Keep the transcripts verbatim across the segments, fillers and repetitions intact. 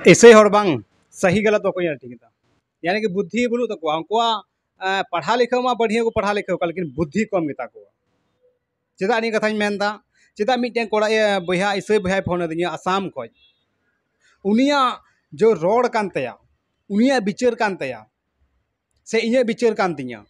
ᱤᱥᱟᱹᱭ ᱦᱚᱲ ᱵᱟᱝ ᱥᱟᱹᱦᱤ ᱜᱟᱞᱟᱛ ᱵᱟᱠᱚ ᱧᱮᱞ ᱴᱷᱤᱠ ᱮᱫᱟ᱾ ᱭᱟᱱᱤ ᱠᱤ ᱵᱩᱫᱽᱫᱷᱤ ᱵᱟᱹᱱᱩᱜ ᱛᱟᱠᱚᱣᱟ᱾ ᱩᱱᱠᱩᱣᱟᱜ ᱮ, ᱯᱟᱲᱦᱟᱣ ᱞᱮᱠᱷᱟ ᱢᱟ ᱵᱟᱹᱲᱦᱤᱭᱟᱹ ᱠᱚ ᱯᱟᱲᱦᱟᱣ ᱞᱮᱠᱷᱟ ᱠᱚᱣᱟ, ᱞᱮᱠᱤᱱ ᱵᱩᱫᱽᱫᱷᱤ ᱠᱚᱢ ᱜᱮᱛᱟ ᱠᱚᱣᱟ᱾ ᱪᱮᱫᱟᱜ ᱱᱤᱭᱟᱹ ᱠᱟᱛᱷᱟᱧ ᱢᱮᱱᱫᱟ? ᱪᱮᱫᱟᱜ ᱢᱤᱫᱴᱮᱱ ᱠᱚᱲᱟ, ᱤᱭᱟᱹ, ᱵᱚᱭᱦᱟ, ᱤᱥᱟᱹᱭ ᱵᱚᱭᱦᱟᱭ ᱯᱷᱳᱱ ᱟᱹᱫᱤᱧᱟ ᱟᱥᱟᱢ ᱠᱷᱚᱡ, ᱩᱱᱤᱭᱟᱜ ᱡᱚ ᱨᱚᱲ ᱠᱟᱱ ᱛᱟᱭᱟ, ᱩᱱᱤᱭᱟᱜ ᱵᱤᱪᱟᱹᱨ ᱠᱟᱱ ᱛᱟᱭᱟ, ᱥᱮ ᱤᱧᱟᱹᱜ ᱵᱤᱪᱟᱹᱨ ᱠᱟᱱ ᱛᱤᱧᱟᱹ,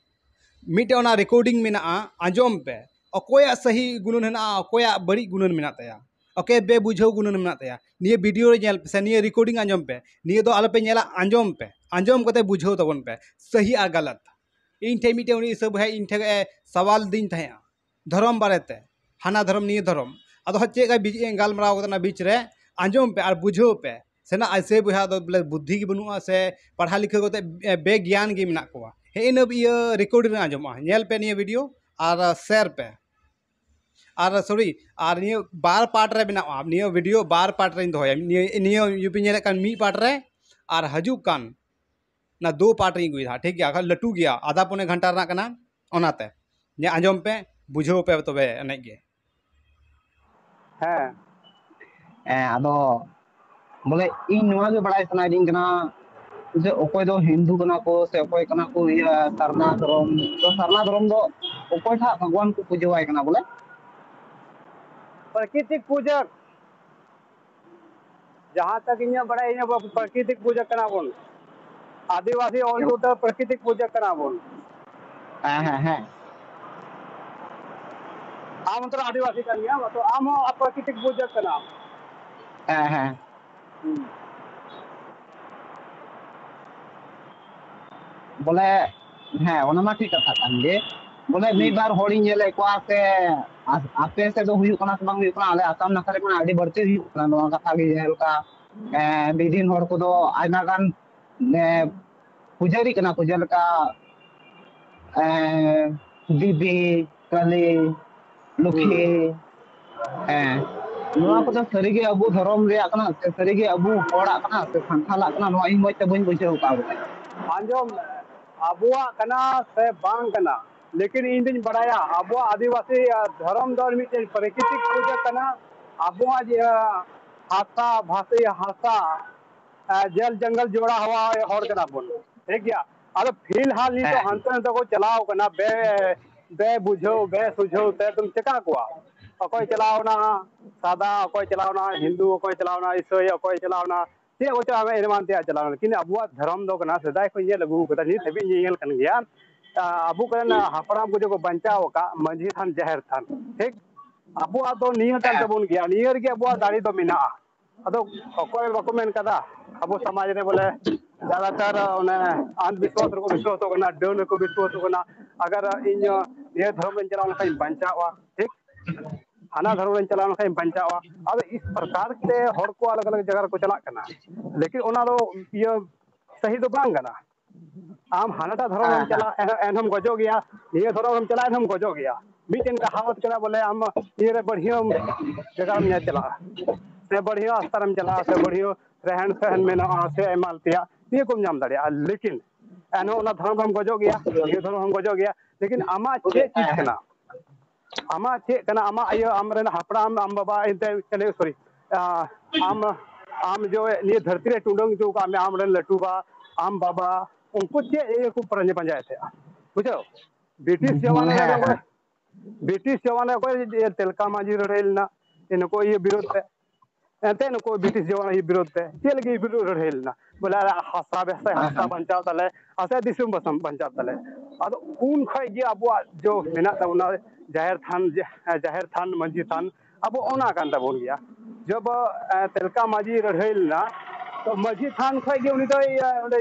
ᱢᱤᱫᱴᱮᱱ ᱚᱱᱟ ᱨᱮᱠᱚᱨᱰᱤᱝ ᱢᱮᱱᱟᱜᱼᱟ, ᱟᱸᱡᱚᱢ ᱯᱮ᱾ ᱚᱠᱚᱭᱟᱜ ᱥᱟᱹᱦᱤ ᱜᱩᱱᱟᱹᱱ ᱦᱮᱱᱟᱜᱼᱟ, ᱚᱠᱚᱭᱟᱜ ᱵᱟᱹᱲᱤᱡ ᱜᱩᱱᱟᱹᱱ ᱢᱮᱱᱟᱜ ᱛᱟᱭᱟ, ᱚᱠᱚᱭ ᱵᱮᱵᱩᱡᱷᱟᱹᱣ ᱜᱩᱱᱟᱹᱱ ᱢᱮᱱᱟᱜ ᱛᱟᱭᱟ, ᱱᱤᱭᱟᱹ ᱵᱷᱤᱰᱤᱭᱳ ᱨᱮ ᱧᱮᱞ ᱯᱮ ᱥᱮ ᱱᱤᱭᱟᱹ ᱨᱮᱠᱚᱨᱰᱤᱝ ᱟᱸᱡᱚᱢ ᱯᱮ᱾ ᱱᱤᱭᱟᱹ ᱫᱚ ᱟᱞᱚᱯᱮ ᱧᱮᱞᱟ, ᱟᱸᱡᱚᱢ ᱯᱮ, ᱟᱸᱡᱚᱢ ᱠᱟᱛᱮ ᱵᱩᱡᱷᱟᱹᱣ ᱛᱟᱵᱚᱱ ᱯᱮ ᱥᱟᱹᱦᱤ ᱟᱨ ᱜᱟᱞᱟᱛ᱾ ᱤᱧ ᱴᱷᱮᱱ ᱢᱤᱫᱴᱮᱱ ᱩᱱᱤ ᱤᱥᱟᱹ ᱵᱚᱭᱦᱟ ᱤᱧ ᱴᱷᱮᱱ ᱮ ᱥᱟᱣᱟᱞ ᱫᱤᱧ ᱛᱟᱦᱮᱸᱜᱼᱟ ᱫᱷᱚᱨᱚᱢ ᱵᱟᱨᱮᱛᱮ, ᱦᱟᱱᱟ ᱫᱷᱚᱨᱚᱢ ᱱᱤᱭᱟᱹ ᱫᱷᱚᱨᱚᱢ᱾ ᱟᱫᱚ ᱦᱟᱸᱜ ᱪᱮᱫ ᱞᱮᱠᱟ ᱵᱤᱡ-, ᱜᱟᱞᱢᱟᱨᱟᱣ ᱠᱟᱫᱟ ᱚᱱᱟ ᱵᱤᱪ ᱨᱮ, ᱟᱸᱡᱚᱢ ᱯᱮ ᱟᱨ ᱵᱩᱡᱷᱟᱹᱣ ᱯᱮ᱾ ᱥᱮᱱᱟᱜ ᱤᱥᱟᱹᱭ ᱵᱚᱭᱦᱟ ᱫᱚ ᱵᱚᱞᱮ ᱵᱩᱫᱽᱫᱷᱤ ᱜᱮ ᱵᱟᱹᱱᱩᱜᱼᱟ ᱥᱮ ᱯᱟᱲᱦᱟᱣ ᱞᱤᱠᱷᱟᱹᱣ ᱠᱟᱛᱮ ᱵᱮ-, ᱵᱮᱜᱽᱭᱟᱱ ᱜᱮ ᱢᱮᱱᱟᱜ ᱠᱚᱣᱟ᱾ ᱦᱮᱸ, ᱤᱱᱟᱹ ᱤᱭᱟᱹ ᱨᱮᱠᱚᱨᱰᱤᱝ ᱨᱮ ᱟᱸᱡᱚᱢᱚᱜᱼᱟ᱾ ᱧᱮᱞ ᱯᱮ ᱱᱤᱭᱟᱹ ᱵᱷᱤᱰᱤᱭᱳ ᱟᱨ ᱥᱮᱭᱟᱨ ᱯᱮ᱾ ᱟᱨ ᱥᱚᱨᱤ, ᱟᱨ ᱱᱤᱭᱟᱹ ᱵᱟᱨ ᱯᱟᱨᱴ ᱨᱮ ᱢᱮᱱᱟᱜᱼᱟ, ᱱᱤᱭᱟᱹ ᱵᱷᱤᱰᱤᱭᱳ ᱵᱟᱨ ᱯᱟᱨᱴ ᱨᱮᱧ ᱫᱚᱦᱚᱭᱟ᱾ ᱱᱤᱭᱟᱹ, ᱱᱤᱭᱟᱹ ᱤᱭᱩ ᱯᱤ ᱧᱮᱞᱮᱫ ᱠᱟᱱ ᱢᱤᱫ ᱯᱟᱨᱴ ᱨᱮ, ᱟᱨ ᱦᱤᱡᱩᱜ ᱠᱟᱱ ᱚᱱᱟ ᱫᱩ ᱯᱟᱨᱴ ᱨᱤᱧ ᱟᱹᱜᱩᱭᱮᱫᱟ, ᱴᱷᱤᱠ ᱜᱮᱭᱟ? ᱟᱨ ᱞᱟᱹᱴᱩ ᱜᱮᱭᱟ, ᱟᱫᱷᱟ ᱯᱚᱱᱮ ᱜᱷᱚᱱᱴᱟ ᱨᱮᱱᱟᱜ ᱠᱟᱱᱟ᱾ ᱚᱱᱟᱛᱮ ᱧᱮ-, ᱟᱸᱡᱚᱢ ᱯᱮ, ᱵᱩᱡᱷᱟᱹᱣ ᱯᱮ, ᱛᱚᱵᱮ ᱮᱱᱮᱡ ᱜᱮ᱾ ᱦᱮᱸ᱾ ᱦᱮᱸ, ᱟᱫᱚ ᱵᱚᱞᱮ ᱤᱧ ᱱᱚᱣᱟ ᱜᱮ ᱵᱟᱲᱟᱭ ᱥᱟᱱᱟᱭᱤᱫᱤᱧ ᱠᱟᱱᱟ ᱡᱮ ᱚᱠᱚᱭ ᱫᱚ ᱦᱤᱱᱫᱩ ᱠᱟᱱᱟ ᱠᱚ ᱥᱮ ᱚᱠᱚᱭ ᱠᱟᱱᱟ ᱠᱚ, ᱤᱭᱟᱹ, ᱥᱟᱨᱱᱟ ᱫᱷᱚᱨᱚᱢ᱾ ᱛᱚ ᱥᱟᱨᱱᱟ ᱫᱷᱚᱨᱚᱢ ᱫᱚ ᱚᱠᱚᱭ ᱴᱷᱟᱜ ᱵᱷᱟᱜᱽᱣᱟᱱ ᱠᱚ ᱯᱩᱡᱟᱹᱣᱟᱭ ᱠᱟᱱᱟ ᱵᱚᱞᱮ? ᱯᱨᱟᱠᱨᱤᱛᱤᱠ ᱯᱩᱡᱟᱹ᱾ ᱡᱟᱦᱟᱸ ᱛᱟᱠ ᱤᱧᱟᱹᱜ ᱵᱟᱲᱟᱭ, ᱤᱧᱟᱹᱜ ᱵᱟᱵᱩ ᱯᱨᱟᱠᱨᱤᱛᱤᱠ ᱯᱩᱡᱟᱹ ᱠᱟᱱᱟ ᱵᱚᱱ᱾ ᱟᱹᱫᱤᱵᱟᱹᱥᱤ all total ᱯᱨᱟᱠᱨᱤᱛᱤᱠ ᱯᱩᱡᱟᱹ ᱠᱟᱱᱟ ᱵᱚᱱ᱾ ᱦᱮᱸ, ᱦᱮᱸ, ᱦᱮᱸ᱾ ᱟᱢ ᱦᱚᱸᱛᱚ ᱟᱹᱫᱤᱵᱟᱹᱥᱤ ᱠᱟᱱ ᱜᱮᱭᱟᱢ, ᱛᱚ ᱟᱢ ᱦᱚᱸ ᱯᱨᱟᱠᱨᱤᱛᱤᱠ ᱯᱩᱡᱟᱹ ᱠᱟᱱᱟᱢ᱾ ᱦᱮᱸ, ᱦᱮᱸ᱾ ᱦᱩᱸ᱾ ᱵᱚᱞᱮ, ᱦᱮᱸ, ᱚᱱᱟ ᱢᱟ ᱴᱷᱤᱠ ᱠᱟᱛᱷᱟ ᱠᱟᱱ ᱜᱮ᱾ ᱵᱚᱞᱮ, ᱢᱤᱫ ᱵᱟᱨ ᱦᱚᱲᱤᱧ ᱧᱮᱞᱮᱫ ᱠᱚᱣᱟ ᱥᱮ, ᱟ-, ᱟᱯᱮ ᱥᱮᱫ ᱫᱚ ᱦᱩᱭᱩᱜ ᱠᱟᱱᱟ ᱥᱮ ᱵᱟᱝ ᱦᱩᱭᱩᱜ ᱠᱟᱱᱟ, ᱟᱞᱮ ᱟᱥᱟᱢ ᱱᱟᱠᱷᱟ ᱨᱮ ᱢᱟ ᱟᱹᱰᱤ ᱵᱟᱹᱲᱛᱤ ᱦᱩᱭᱩᱜ ᱠᱟᱱᱟ ᱱᱚᱣᱟ ᱠᱟᱛᱷᱟ ᱜᱮ᱾ ᱡᱮᱞᱮᱠᱟ, ᱮᱸ, ᱵᱤᱫᱤᱱ ᱦᱚᱲ ᱠᱚᱫᱚ ᱟᱭᱢᱟ ᱜᱟᱱ, ᱮᱸ, ᱯᱩᱡᱟᱹᱨᱤ ᱠᱟᱱᱟ ᱠᱚ, ᱡᱮᱞᱮᱠᱟ, ᱮᱸ, ᱫᱮᱵᱤ, ᱠᱟᱹᱞᱤ, ᱞᱩᱠᱷᱤ, ᱦᱮᱸ, ᱱᱚᱣᱟ ᱠᱚᱫᱚ ᱥᱟᱹᱨᱤᱜᱮ ᱟᱵᱚ ᱫᱷᱚᱨᱚᱢ ᱨᱮᱭᱟᱜ ᱠᱟᱱᱟ ᱥᱮ ᱥᱟᱹᱨᱤᱜᱮ ᱟᱵᱚ ᱦᱚᱲᱟᱜ ᱠᱟᱱᱟ ᱥᱮ ᱥᱟᱱᱛᱟᱞᱟᱜ ᱠᱟᱱᱟ, ᱱᱚᱣᱟ ᱤᱧ ᱢᱚᱡᱽ ᱛᱮ ᱵᱟᱹᱧ ᱵᱩᱡᱷᱟᱹᱣ ᱟᱠᱟᱫᱼᱟ ᱵᱚᱞᱮ᱾ ᱟᱸᱡᱚᱢ ᱢᱮ, ᱟᱵᱚᱣᱟᱜ ᱠᱟᱱᱟ ᱥᱮ ᱵᱟᱝ ᱠᱟᱱᱟ, ᱞᱮᱠᱤᱱ ᱤᱧ ᱫᱩᱧ ᱵᱟᱲᱟᱭᱟ ᱟᱵᱚᱣᱟᱜ ᱟᱹᱫᱤᱵᱟᱹᱥᱤ ᱫᱷᱚᱨᱚᱢ ᱫᱚ ᱢᱤᱫᱴᱮᱱ ᱯᱨᱟᱠᱨᱤᱛᱤᱠ ᱯᱩᱡᱟᱹ ᱠᱟᱱᱟ᱾ ᱟᱵᱚᱣᱟᱜ ᱡᱮ ᱦᱟᱥᱟ, ᱵᱷᱟᱥᱟ, ᱦᱟᱥᱟ, ᱟᱨ ᱡᱮᱞ ᱡᱚᱝᱜᱚᱞ ᱡᱚᱲᱟ ᱦᱟᱣᱟ ᱦᱚᱲ ᱠᱟᱱᱟ ᱵᱚᱱ, ᱴᱷᱤᱠ ᱜᱮᱭᱟ᱾ ᱟᱫᱚ ᱯᱷᱤᱞᱦᱟᱞ ᱱᱤᱛᱚᱜ ᱦᱮᱸ᱾ ᱦᱟᱱᱛᱮ ᱱᱟᱛᱮ ᱠᱚ ᱪᱟᱞᱟᱣ ᱠᱟᱱᱟ, ᱵᱮ ᱵᱮ ᱵᱩᱡᱷᱟᱹᱣ ᱵᱮ ᱥᱩᱡᱷᱟᱹᱣ ᱛᱮ ᱮᱠᱫᱚᱢ ᱪᱮᱠᱟ ᱠᱚᱣᱟ᱾ ᱚᱠᱚᱭ ᱪᱟᱞᱟᱣᱱᱟ ᱥᱟᱫᱟ, ᱚᱠᱚᱭ ᱪᱟᱞᱟᱣᱱᱟ ᱦᱤᱱᱫᱩ, ᱚᱠᱚᱭ ᱪᱟᱞᱟᱣᱱᱟ ᱤᱥᱟᱹᱭ, ᱚᱠᱚᱭ ᱪᱟᱞᱟᱣᱱᱟ ᱪᱮᱫ ᱠᱚᱪᱚ ᱟᱨ ᱮᱢᱟᱱ ᱛᱮᱭᱟᱜ ᱪᱟᱞᱟᱣᱱᱟ᱾ ᱞᱮᱠᱤᱱ ᱟᱵᱚᱣᱟᱜ ᱫᱷᱚᱨᱚᱢ ᱫᱚ ᱠᱟᱱᱟ, ᱥᱮᱫᱟᱭ ᱠᱷᱚᱱ ᱧᱮᱞ ᱟᱹᱜᱩ ᱠᱟᱫᱟ, ᱱᱤᱛ ᱦᱟᱹᱵᱤᱡ ᱧᱮᱧᱮᱞ ᱠᱟᱱ ᱜᱮᱭᱟ᱾ ᱟᱵᱚ ᱠᱚᱨᱮᱱ ᱦᱟᱯᱲᱟᱢ ᱠᱚ ᱡᱮ ᱠᱚ ᱵᱟᱧᱪᱟᱣ ᱟᱠᱟᱫ ᱢᱟᱹᱡᱷᱤ ᱛᱷᱟᱱ, ᱡᱟᱦᱮᱨ ᱛᱷᱟᱱ, ᱴᱷᱤᱠ ᱟᱵᱚᱣᱟᱜ ᱫᱚ ᱱᱤᱭᱟᱹ ᱠᱟᱱ ᱛᱟᱵᱚᱱ ᱜᱮᱭᱟ, ᱱᱤᱭᱟᱹ ᱨᱮᱜᱮ ᱟᱵᱚᱣᱟᱜ ᱫᱟᱲᱮ ᱫᱚ ᱢᱮᱱᱟᱜᱼᱟ᱾ ᱟᱫᱚ ᱚᱠᱚᱭ ᱵᱟᱠᱚ ᱢᱮᱱ ᱠᱟᱫᱟ ᱟᱵᱚ ᱥᱚᱢᱟᱡᱽ ᱨᱮ ᱵᱚᱞᱮ ᱡᱟᱫᱟᱛᱟᱨ ᱚᱱᱮ ᱟᱱᱫᱷᱵᱤᱥᱣᱟᱥ ᱨᱮᱠᱚ ᱵᱤᱥᱣᱟᱥᱚᱜ ᱠᱟᱱᱟ, ᱰᱟᱹᱱ ᱨᱮᱠᱚ ᱵᱤᱥᱣᱟᱥᱚᱜ ᱠᱟᱱᱟ᱾ ᱟᱜᱟᱨ ᱤᱧ ᱱᱤᱭᱟᱹ ᱫᱷᱚᱨᱚᱢ ᱨᱮᱧ ᱪᱟᱞᱟᱣ ᱞᱮᱱᱠᱷᱟᱱ ᱤᱧ ᱵᱟᱧᱪᱟᱣᱟ, ᱴᱷᱤᱠ ᱦᱟᱱᱟ ᱫᱷᱚᱨᱚᱢ ᱨᱮᱧ ᱪᱟᱞᱟᱣ ᱞᱮᱱᱠᱷᱟᱱ ᱤᱧ ᱵᱟᱧᱪᱟᱣᱟ᱾ ᱟᱫᱚ ᱤᱥ ᱯᱨᱚᱠᱟᱨ ᱛᱮ ᱦᱚᱲ ᱠᱚ ᱟᱞᱟᱜᱽ ᱟᱞᱟᱜᱽ ᱡᱟᱭᱜᱟ ᱨᱮᱠᱚ ᱪᱟᱞᱟᱜ ᱠᱟᱱᱟ, ᱞᱮᱠᱤᱱ ᱚᱱᱟ ᱫᱚ ᱤᱭᱟᱹ ᱥᱟᱹᱦᱤ ᱫᱚ ᱵᱟᱝ ᱠᱟᱱᱟ᱾ ᱟᱢ ᱦᱟᱱᱟᱴᱟᱜ ᱫᱷᱚᱨᱚᱢ ᱨᱮᱢ ᱦᱮᱸ, ᱦᱮᱸ᱾ ᱪᱟᱞᱟᱜᱼᱟ, ᱮᱱ- ᱮᱱᱦᱚᱸᱢ ᱜᱚᱡᱚᱜ ᱜᱮᱭᱟ᱾ ᱱᱤᱭᱟᱹ ᱫᱷᱚᱨᱚᱢ ᱨᱮᱢ ᱪᱟᱞᱟᱜᱼᱟ, ᱮᱱᱦᱚᱸᱢ ᱜᱚᱡᱚᱜ ᱜᱮᱭᱟ᱾ ᱢᱤᱫᱴᱮᱱ ᱠᱟᱦᱟᱣᱟᱛ ᱠᱟᱱᱟ ᱵᱚᱞᱮ, ᱟᱢ ᱤᱭᱟᱹ ᱨᱮ ᱵᱟᱹᱲᱦᱤᱭᱟᱹ ᱡᱟᱭᱜᱟ ᱨᱮᱢ ᱧᱮᱞ ᱪᱟᱞᱟᱜᱼᱟ, ᱥᱮ ᱵᱟᱹᱲᱦᱤᱭᱟᱹ ᱟᱥᱛᱟ ᱨᱮᱢ ᱪᱟᱞᱟᱜᱼᱟ, ᱥᱮ ᱵᱟᱹᱲᱦᱤᱭᱟᱹ ᱨᱮᱦᱮᱱ ᱥᱮᱦᱮᱱ ᱢᱮᱱᱟᱜᱼᱟ, ᱥᱮ ᱮᱢᱟᱱ ᱛᱮᱭᱟᱜ ᱱᱤᱭᱟᱹ ᱠᱚᱢ ᱧᱟᱢ ᱫᱟᱲᱮᱭᱟᱜᱼᱟ᱾ ᱞᱮᱠᱤᱱ ᱮᱱᱦᱚᱸ ᱚᱱᱟ ᱫᱷᱚᱨᱚᱢ ᱨᱮᱢ ᱜᱚᱡᱚᱜ ᱜᱮᱭᱟ, ᱱᱤᱭᱟᱹ ᱫᱷᱚᱨᱚᱢ ᱦᱚᱸᱢ ᱜᱚᱡᱚᱜ ᱜᱮᱭᱟ᱾ ᱞᱮᱠᱤᱱ ᱟᱢᱟᱜ ᱪᱮᱫ ᱪᱤᱡᱽ ᱠᱟᱱᱟ? ᱟᱢᱟᱜ ᱪᱮᱫ ᱠᱟᱱᱟ? ᱟᱢᱟᱜ ᱤᱭᱟᱹ, ᱟᱢ ᱨᱮᱱ ᱦᱟᱯᱲᱟᱢ, ᱟᱢ ᱵᱟᱵᱟ, ᱮᱱᱛᱮ, ᱪᱮᱞᱮ, ᱥᱚᱨᱤ, ᱟᱢ, ᱟᱢ ᱡᱮ ᱱᱤᱭᱟᱹ ᱫᱷᱟᱹᱨᱛᱤ ᱨᱮ ᱴᱩᱰᱟᱹᱝ ᱦᱚᱪᱚ ᱠᱟᱜ ᱢᱮ, ᱟᱢ ᱨᱮᱱ ᱞᱟᱹᱴᱩ ᱵᱟ, ᱟᱢ ᱵᱟᱵᱟ, ᱩᱱᱠᱩ ᱪᱮᱫ ᱤᱭᱟᱹ ᱠᱚ ᱯᱟᱸᱡᱟ-, ᱯᱟᱸᱡᱟᱭᱮᱫ ᱛᱟᱦᱮᱸᱜᱼᱟ? ᱵᱩᱡᱷᱟᱹᱣ? ᱵᱨᱤᱴᱤᱥ ᱡᱟᱢᱟᱱᱟ ᱨᱮ ᱦᱮᱸ, ᱚᱠᱚᱭ, ᱦᱮᱸ᱾ ᱵᱨᱤᱴᱤᱥ ᱡᱟᱢᱟᱱᱟ ᱨᱮ ᱚᱠᱚᱭ ᱛᱤᱞᱠᱟ ᱢᱟᱹᱡᱷᱤ ᱞᱟᱹᱲᱦᱟᱹᱭ ᱞᱮᱱᱟ? ᱱᱩᱠᱩ ᱤᱭᱟᱹ ᱵᱤᱨᱳᱫᱷ ᱛᱮ᱾ ᱮᱱᱛᱮ ᱱᱩᱠᱩ ᱵᱨᱤᱴᱤᱥ ᱡᱟᱢᱟᱱᱟ ᱤᱭᱟᱹ ᱵᱤᱨᱳᱫᱷ ᱛᱮ᱾ ᱪᱮᱫ ᱞᱟᱹᱜᱤᱫ ᱵᱤᱨᱳᱫᱷ ᱞᱟᱹᱲᱦᱟᱹᱭ ᱞᱮᱱᱟ? ᱵᱚᱞᱮ ᱟᱞᱮ ᱦᱟᱥᱟ ᱵᱮᱵᱥᱟ, ᱦᱮᱸ, ᱦᱟᱥᱟ ᱦᱮᱸ᱾ ᱵᱟᱧᱪᱟᱣ ᱛᱟᱞᱮ, ᱦᱟᱥᱟ ᱫᱤᱥᱚᱢ ᱵᱟᱥᱟᱢ ᱵᱟᱧᱪᱟᱣ ᱛᱟᱞᱮ᱾ ᱟᱫᱚ ᱩᱱ ᱠᱷᱚᱡ ᱜᱮ ᱟᱵᱚᱣᱟᱜ ᱡᱚ ᱢᱮᱱᱟᱜ ᱛᱟᱵᱚᱱᱟ, ᱡᱟᱦᱮᱨ ᱛᱷᱟᱱ, ᱡᱟᱦᱮᱨ ᱛᱷᱟᱱ, ᱢᱟᱹᱡᱷᱤ ᱛᱷᱟᱱ, ᱟᱵᱚ ᱚᱱᱟ ᱠᱟᱱ ᱛᱟᱵᱚᱱ ᱜᱮᱭᱟ᱾ ᱡᱚᱵ, ᱮ, ᱛᱤᱞᱠᱟ ᱢᱟᱹᱡᱷᱤ ᱞᱟᱹᱲᱦᱟᱹᱭ ᱞᱮᱱᱟ, ᱛᱚ ᱢᱟᱹᱡᱷᱤ ᱛᱷᱟᱱ ᱠᱷᱚᱡ ᱜᱮ ᱩᱱᱤ ᱫᱚᱭ, ᱤᱭᱟᱹ, ᱚᱸᱰᱮ,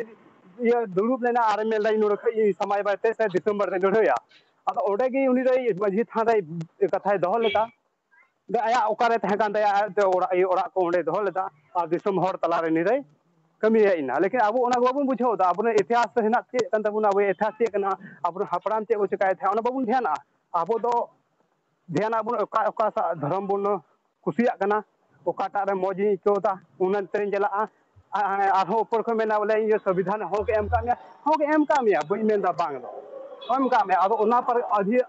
ᱤᱭᱟᱹ, ᱫᱩᱲᱩᱵ ᱞᱮᱱᱟ ᱟᱨᱮ ᱢᱮᱱᱫᱟ, "ᱤᱧ ᱱᱚᱰᱮ ᱠᱷᱚᱡ ᱤᱧ ᱥᱟᱢᱟᱭ ᱵᱟᱭ ᱛᱮ ᱥᱮ ᱫᱤᱥᱚᱢ ᱵᱟᱨ ᱛᱮ ᱞᱟᱹᱲᱦᱟᱹᱭᱟ?" ᱟᱫᱚ ᱚᱸᱰᱮ ᱜᱮ ᱩᱱᱤ ᱫᱚᱭ ᱢᱟᱹᱡᱷᱤ ᱛᱷᱟᱱ ᱨᱮ ᱠᱟᱛᱷᱟᱭ ᱫᱚᱦᱚ ᱞᱮᱫᱟ᱾ ᱟᱭᱟᱜ ᱚᱠᱟᱨᱮ ᱛᱟᱦᱮᱸ ᱠᱟᱱ ᱛᱟᱭᱟ, ᱟᱡ ᱫᱚ ᱚᱲᱟᱜ, ᱤᱭᱟᱹ, ᱚᱲᱟᱜ ᱠᱚ ᱚᱸᱰᱮ ᱫᱚᱦᱚ ᱞᱮᱫᱟ ᱟᱨ ᱫᱤᱥᱚᱢ ᱦᱚᱲ ᱛᱟᱞᱟᱨᱮ ᱩᱱᱤ ᱫᱚᱭ ᱠᱟᱹᱢᱤᱭᱮᱫ ᱮᱱᱟ᱾ ᱞᱮᱠᱤᱱ ᱟᱵᱚ ᱚᱱᱟ ᱜᱮ ᱵᱟᱵᱚᱱ ᱵᱩᱡᱷᱟᱹᱣ ᱮᱫᱟ, ᱟᱵᱚᱨᱮᱱ ᱤᱛᱤᱦᱟᱥ ᱨᱮ ᱦᱮᱱᱟᱜ ᱪᱮᱫ ᱠᱟᱱ ᱛᱟᱵᱚᱱᱟ, ᱟᱵᱚ ᱤᱛᱤᱦᱟᱥ ᱪᱮᱫ ᱠᱟᱱᱟ, ᱟᱵᱚᱨᱮᱱ ᱦᱟᱯᱲᱟᱢ ᱪᱮᱫ ᱠᱚ ᱪᱮᱠᱟᱭᱮᱫ ᱛᱟᱦᱮᱸᱫ, ᱚᱱᱟ ᱵᱟᱵᱚᱱ ᱫᱷᱮᱭᱟᱱᱟᱜᱼᱟ᱾ ᱟᱵᱚ ᱫᱚ ᱫᱷᱮᱭᱟᱱᱟᱜ ᱵᱚᱱ ᱚᱠᱟ, ᱚᱠᱟ ᱥᱟ-, ᱫᱷᱚᱨᱚᱢ ᱵᱚᱱ ᱠᱩᱥᱤᱭᱟᱜ ᱠᱟᱱᱟ, ᱚᱠᱟᱴᱟᱜ ᱨᱮ ᱢᱚᱡᱽ ᱤᱧ ᱟᱹᱭᱠᱟᱹᱣ ᱮᱫᱟ, ᱚᱱᱟ ᱛᱮᱧ ᱪᱟᱞᱟᱜᱼᱟ᱾ ᱟᱨ, ᱟᱨᱦᱚᱸ ᱩᱯᱚᱨ ᱠᱷᱚᱱ ᱢᱮᱱᱟ ᱵᱚᱞᱮ, "ᱤᱧ ᱥᱚᱝᱵᱤᱫᱷᱟᱱ ᱦᱚᱠ ᱮ ᱮᱢ ᱠᱟᱜ ᱢᱮᱭᱟ", ᱦᱚᱠ ᱮ ᱮᱢ ᱠᱟᱜ ᱢᱮᱭᱟ, ᱵᱟᱹᱧ ᱢᱮᱱᱫᱟ ᱵᱟᱝ ᱫᱚ, ᱮᱢ ᱠᱟᱜ ᱢᱮᱭᱟ᱾ ᱟᱫᱚ ᱚᱱᱟ ᱯᱚᱨᱮ ᱟᱹᱫᱷᱤ-,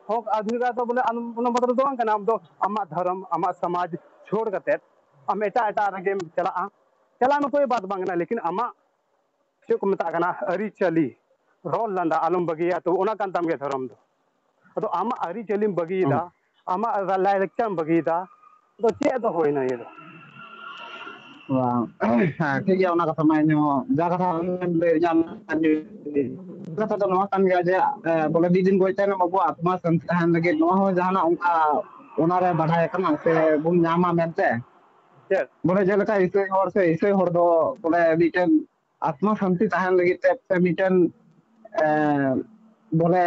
ᱦᱚᱠ ᱚᱫᱷᱤᱠᱟᱨ ᱫᱚ ᱵᱚᱞᱮ ᱟᱢ ᱚᱱᱟ ᱢᱚᱛᱞᱚᱵ ᱫᱚ ᱵᱟᱝ ᱠᱟᱱᱟ, ᱟᱢ ᱫᱚ ᱟᱢᱟᱜ ᱫᱷᱚᱨᱚᱢ, ᱟᱢᱟᱜ ᱥᱚᱢᱟᱡᱽ ᱪᱷᱳᱲ ᱠᱟᱛᱮᱫ ᱟᱢ ᱮᱴᱟᱜ ᱮᱴᱟᱜ ᱨᱮᱜᱮᱢ ᱪᱟᱞᱟᱜᱼᱟ᱾ ᱪᱟᱞᱟᱜ ᱢᱮ, ᱠᱳᱭ ᱵᱟᱛ ᱵᱟᱝ ᱠᱟᱱᱟ, ᱞᱮᱠᱤᱱ ᱟᱢᱟᱜ ᱪᱮᱫ ᱠᱚ ᱢᱮᱛᱟᱜ ᱠᱟᱱᱟ, ᱟᱹᱨᱤᱪᱟᱹᱞᱤ, ᱨᱚᱲ ᱞᱟᱸᱫᱟ ᱟᱞᱚᱢ ᱵᱟᱹᱜᱤᱭᱟ, ᱛᱚ ᱚᱱᱟ ᱠᱟᱱ ᱛᱟᱢ ᱜᱮᱭᱟ ᱫᱷᱚᱨᱚᱢ ᱫᱚ᱾ ᱟᱫᱚ ᱟᱢᱟᱜ ᱟᱹᱨᱤᱪᱟᱹᱞᱤᱢ ᱵᱟᱹᱜᱤᱭᱮᱫᱟ, ᱟᱢᱟᱜ ᱞᱟᱭᱼᱞᱟᱠᱪᱟᱨᱮᱢ ᱵᱟᱹᱜᱤᱭᱮᱫᱟ, ᱟᱫᱚ ᱪᱮᱫ ᱫᱚ ᱦᱩᱭᱱᱟ ᱤᱭᱟᱹ ᱫᱚ? ᱵᱟᱝ, ᱦᱮᱸ, ᱴᱷᱤᱠ ᱜᱮᱭᱟ, ᱚᱱᱟ ᱠᱟᱛᱷᱟ ᱢᱟ ᱤᱧ ᱦᱚᱸ ᱡᱟ ᱠᱟᱛᱷᱟ ᱟᱢᱮᱢ ᱞᱟᱹᱭ ᱧᱟᱢ, ᱠᱟᱛᱷᱟ ᱫᱚ ᱱᱚᱣᱟ ᱠᱟᱱ ᱜᱮᱭᱟ ᱡᱮ, ᱮ, ᱵᱚᱞᱮ ᱢᱤᱫ ᱫᱤᱱ ᱜᱚᱡ ᱛᱟᱭᱱᱚᱢ ᱟᱵᱚᱣᱟᱜ ᱟᱛᱢᱟ ᱥᱟᱱᱛᱤ ᱛᱟᱦᱮᱱ ᱞᱟᱹᱜᱤᱫ ᱱᱚᱣᱟ ᱦᱚᱸ ᱡᱟᱦᱟᱱᱟᱜ ᱚᱱᱠᱟ ᱚᱱᱟᱨᱮ ᱵᱟᱰᱟᱭ ᱠᱟᱱᱟ ᱥᱮ ᱵᱚᱱ ᱧᱟᱢᱟ ᱢᱮᱱᱛᱮ? ᱪᱮᱫ? ᱵᱚᱞᱮ ᱡᱮᱞᱮᱠᱟ ᱤᱥᱟᱹᱭ ᱦᱚᱲ ᱥᱮ ᱤᱥᱟᱹᱭ ᱦᱚᱲ ᱫᱚ ᱵᱚᱞᱮ ᱢᱤᱫᱴᱮᱱ ᱟᱛᱢᱟ ᱥᱟᱱᱛᱤ ᱛᱟᱦᱮᱱ ᱞᱟᱹᱜᱤᱫ ᱛᱮ ᱥᱮ ᱢᱤᱫᱴᱮᱱ, ᱮ, ᱵᱚᱞᱮ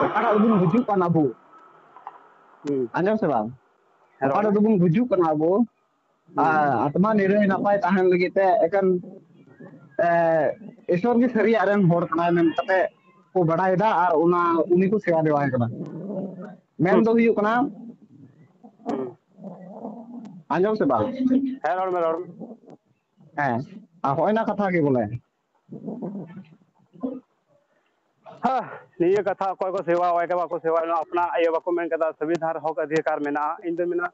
ᱚᱠᱟᱴᱟᱜ ᱨᱮᱵᱚᱱ ᱜᱩᱡᱩᱜ ᱠᱟᱱ ᱟᱵᱚ, ᱦᱩᱸ᱾ ᱟᱸᱡᱚᱢ ᱥᱮ ᱵᱟᱝ? ᱦᱮᱸ, ᱨᱚᱲ ᱚᱠᱟᱴᱟᱜ ᱢᱮ᱾ ᱨᱮᱵᱚᱱ ᱜᱩᱡᱩᱜ ᱠᱟᱱᱟ ᱟᱵᱚ, ᱦᱩᱸ᱾ ᱟᱨ ᱟᱛᱢᱟ ᱱᱤᱨᱟᱹᱭ ᱱᱟᱯᱟᱭ ᱛᱟᱦᱮᱱ ᱞᱟᱹᱜᱤᱫ ᱛᱮ ᱮᱠᱮᱱ, ᱮ, ᱤᱥᱚᱨ ᱜᱮ ᱥᱟᱹᱨᱤᱭᱟᱜ ᱨᱮᱱ ᱦᱚᱲ ᱠᱟᱱᱟᱭ ᱢᱮᱱ ᱠᱟᱛᱮ ᱠᱚ ᱵᱟᱰᱟᱭᱮᱫᱟ ᱟᱨ ᱚᱱᱟ ᱩᱱᱤ ᱠᱚ ᱥᱮᱵᱟ ᱫᱮᱣᱟᱭ ᱠᱟᱱᱟ᱾ ᱢᱮᱱ ᱫᱚ ᱦᱩᱭᱩᱜ ᱠᱟᱱᱟ, ᱦᱩᱸ᱾ ᱟᱸᱡᱚᱢ ᱥᱮ ᱵᱟᱝ? ᱦᱮᱸ, ᱨᱚᱲ ᱢᱮ, ᱨᱚᱲ ᱢᱮ᱾ ᱦᱮᱸ, ᱟᱨ ᱦᱚᱸᱜᱼᱚᱭ ᱱᱟ ᱠᱟᱛᱷᱟ ᱜᱮ ᱵᱚᱞᱮ᱾ ᱦᱮᱸ, ᱱᱤᱭᱟᱹ ᱠᱟᱛᱷᱟ ᱚᱠᱚᱭ ᱠᱚ ᱥᱮᱵᱟ ᱟᱭ ᱠᱟᱱᱟ, ᱵᱟᱠᱚ ᱥᱮᱵᱟ ᱟᱭ ᱠᱟᱱᱟ, ᱟᱯᱱᱟ ᱤᱭᱟᱹ ᱵᱟᱠᱚ ᱢᱮᱱ ᱠᱟᱫᱟ, ᱥᱚᱝᱵᱤᱫᱷᱟᱱ ᱨᱮ ᱦᱚᱠ ᱚᱫᱷᱤᱠᱟᱨ ᱢᱮᱱᱟᱜᱼᱟ᱾ ᱤᱧ ᱫᱚ ᱢᱮᱱᱟ,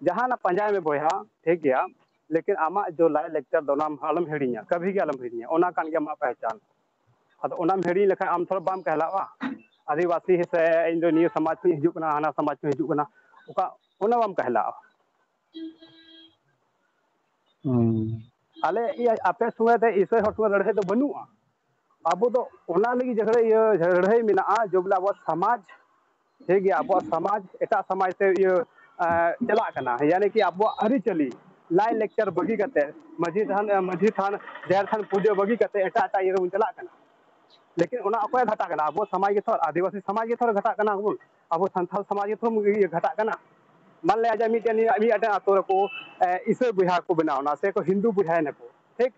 ᱡᱟᱦᱟᱱᱟᱜ ᱯᱟᱸᱡᱟᱭ ᱢᱮ ᱵᱚᱭᱦᱟ, ᱴᱷᱤᱠ ᱜᱮᱭᱟ, ᱞᱮᱠᱤᱱ ᱟᱢᱟᱜ ᱡᱚ ᱞᱟᱭ ᱞᱮᱠᱪᱟᱨ ᱫᱚ ᱚᱱᱟ ᱟᱞᱚᱢ ᱦᱤᱲᱤᱧᱟ, ᱠᱟᱵᱷᱤ ᱜᱮ ᱟᱞᱚᱢ ᱦᱤᱲᱤᱧᱟ, ᱚᱱᱟ ᱠᱟᱱ ᱜᱮᱭᱟ ᱟᱢᱟᱜ ᱯᱮᱦᱪᱟᱱ᱾ ᱟᱫᱚ ᱚᱱᱟᱢ ᱦᱤᱲᱤᱧ ᱞᱮᱠᱷᱟᱱ ᱟᱢ ᱛᱷᱚᱲᱟ ᱵᱟᱢ ᱠᱟᱦᱞᱟᱜᱼᱟ, ᱟᱹᱫᱤᱵᱟᱹᱥᱤ ᱥᱮ ᱤᱧ ᱫᱚ ᱱᱤᱭᱟᱹ ᱥᱚᱢᱟᱡᱽ ᱠᱷᱚᱱᱤᱧ ᱦᱤᱡᱩᱜ ᱠᱟᱱᱟ, ᱦᱟᱱᱟ ᱥᱚᱢᱟᱡᱽ ᱠᱷᱚᱱᱤᱧ ᱦᱤᱡᱩᱜ ᱠᱟᱱᱟ, ᱚᱠᱟ ᱚᱱᱟ ᱵᱟᱢ ᱠᱟᱦᱞᱟᱜᱼᱟ᱾ ᱦᱩᱸ᱾ ᱟᱞᱮ ᱤᱭᱟᱹ ᱟᱯᱮ ᱥᱚᱸᱜᱮ ᱛᱮ ᱤᱥᱟᱹᱭ ᱦᱚᱲ ᱥᱚᱸᱜᱮ ᱞᱟᱹᱲᱦᱟᱹᱭ ᱫᱚ ᱵᱟᱹᱱᱩᱜᱼᱟ᱾ ᱟᱵᱚ ᱫᱚ ᱚᱱᱟ ᱞᱟᱹᱜᱤᱫ ᱡᱷᱟᱹᱲᱟᱹᱭ, ᱤᱭᱟᱹ, ᱞᱟᱹᱲᱦᱟᱹᱭ ᱢᱮᱱᱟᱜᱼᱟ, ᱡᱮ ᱵᱚᱞᱮ ᱟᱵᱚᱣᱟᱜ ᱥᱚᱢᱟᱡᱽ, ᱴᱷᱤᱠ ᱜᱮᱭᱟ, ᱟᱵᱚᱣᱟᱜ ᱥᱚᱢᱟᱡᱽ ᱮᱴᱟᱜ ᱥᱚᱢᱟᱡᱽ ᱛᱮ ᱤᱭᱟᱹ, ᱮᱸ, ᱪᱟᱞᱟᱜ ᱠᱟᱱᱟ, ᱭᱟᱱᱤ ᱠᱤ ᱟᱵᱚᱣᱟᱜ ᱟᱹᱨᱤᱪᱟᱹᱞᱤ, ᱞᱟᱭ ᱞᱮᱠᱪᱟᱨ ᱵᱟᱹᱜᱤ ᱠᱟᱛᱮ, ᱢᱟᱹᱡᱷᱤ ᱛᱷᱟᱱ, ᱢᱟᱹᱡᱷᱤ ᱛᱷᱟᱱ, ᱡᱟᱦᱮᱨ ᱛᱷᱟᱱ ᱯᱩᱡᱟᱹ ᱵᱟᱹᱜᱤ ᱠᱟᱛᱮ ᱮᱴᱟᱜ ᱮᱴᱟᱜ ᱤᱭᱟᱹ ᱨᱮᱵᱚᱱ ᱪᱟᱞᱟᱜ ᱠᱟᱱᱟ᱾ ᱞᱮᱠᱤᱱ ᱚᱱᱟ ᱚᱠᱚᱭ ᱜᱷᱟᱴᱟᱜ ᱠᱟᱱᱟ? ᱟᱵᱚ ᱥᱚᱢᱟᱡᱽ ᱜᱮ ᱛᱷᱚᱨ, ᱟᱹᱫᱤᱵᱟᱹᱥᱤ ᱥᱚᱢᱟᱡᱽ ᱜᱮ ᱛᱷᱚᱨ ᱜᱷᱟᱴᱟᱜ ᱠᱟᱱᱟ᱾ ᱟᱵᱚ, ᱟᱵᱚ ᱥᱟᱱᱛᱟᱲ ᱥᱚᱢᱟᱡᱽ ᱜᱮ ᱛᱷᱚᱨ ᱤᱭᱟᱹ ᱜᱷᱟᱴᱟᱜ ᱠᱟᱱᱟ᱾ ᱢᱟᱱ ᱞᱮ ᱟᱡᱟᱜ ᱢᱤᱫᱴᱮᱱ, ᱢᱤᱫᱴᱮᱱ ᱟᱛᱳ ᱨᱮᱠᱚ, ᱮ, ᱤᱥᱟᱹᱭ ᱵᱚᱭᱦᱟ ᱠᱚ ᱵᱮᱱᱟᱣ ᱮᱱᱟ, ᱥᱮ ᱠᱚ ᱦᱤᱱᱫᱩ ᱵᱚᱭᱦᱟᱭᱮᱱᱟ ᱠᱚ, ᱴᱷᱤᱠ?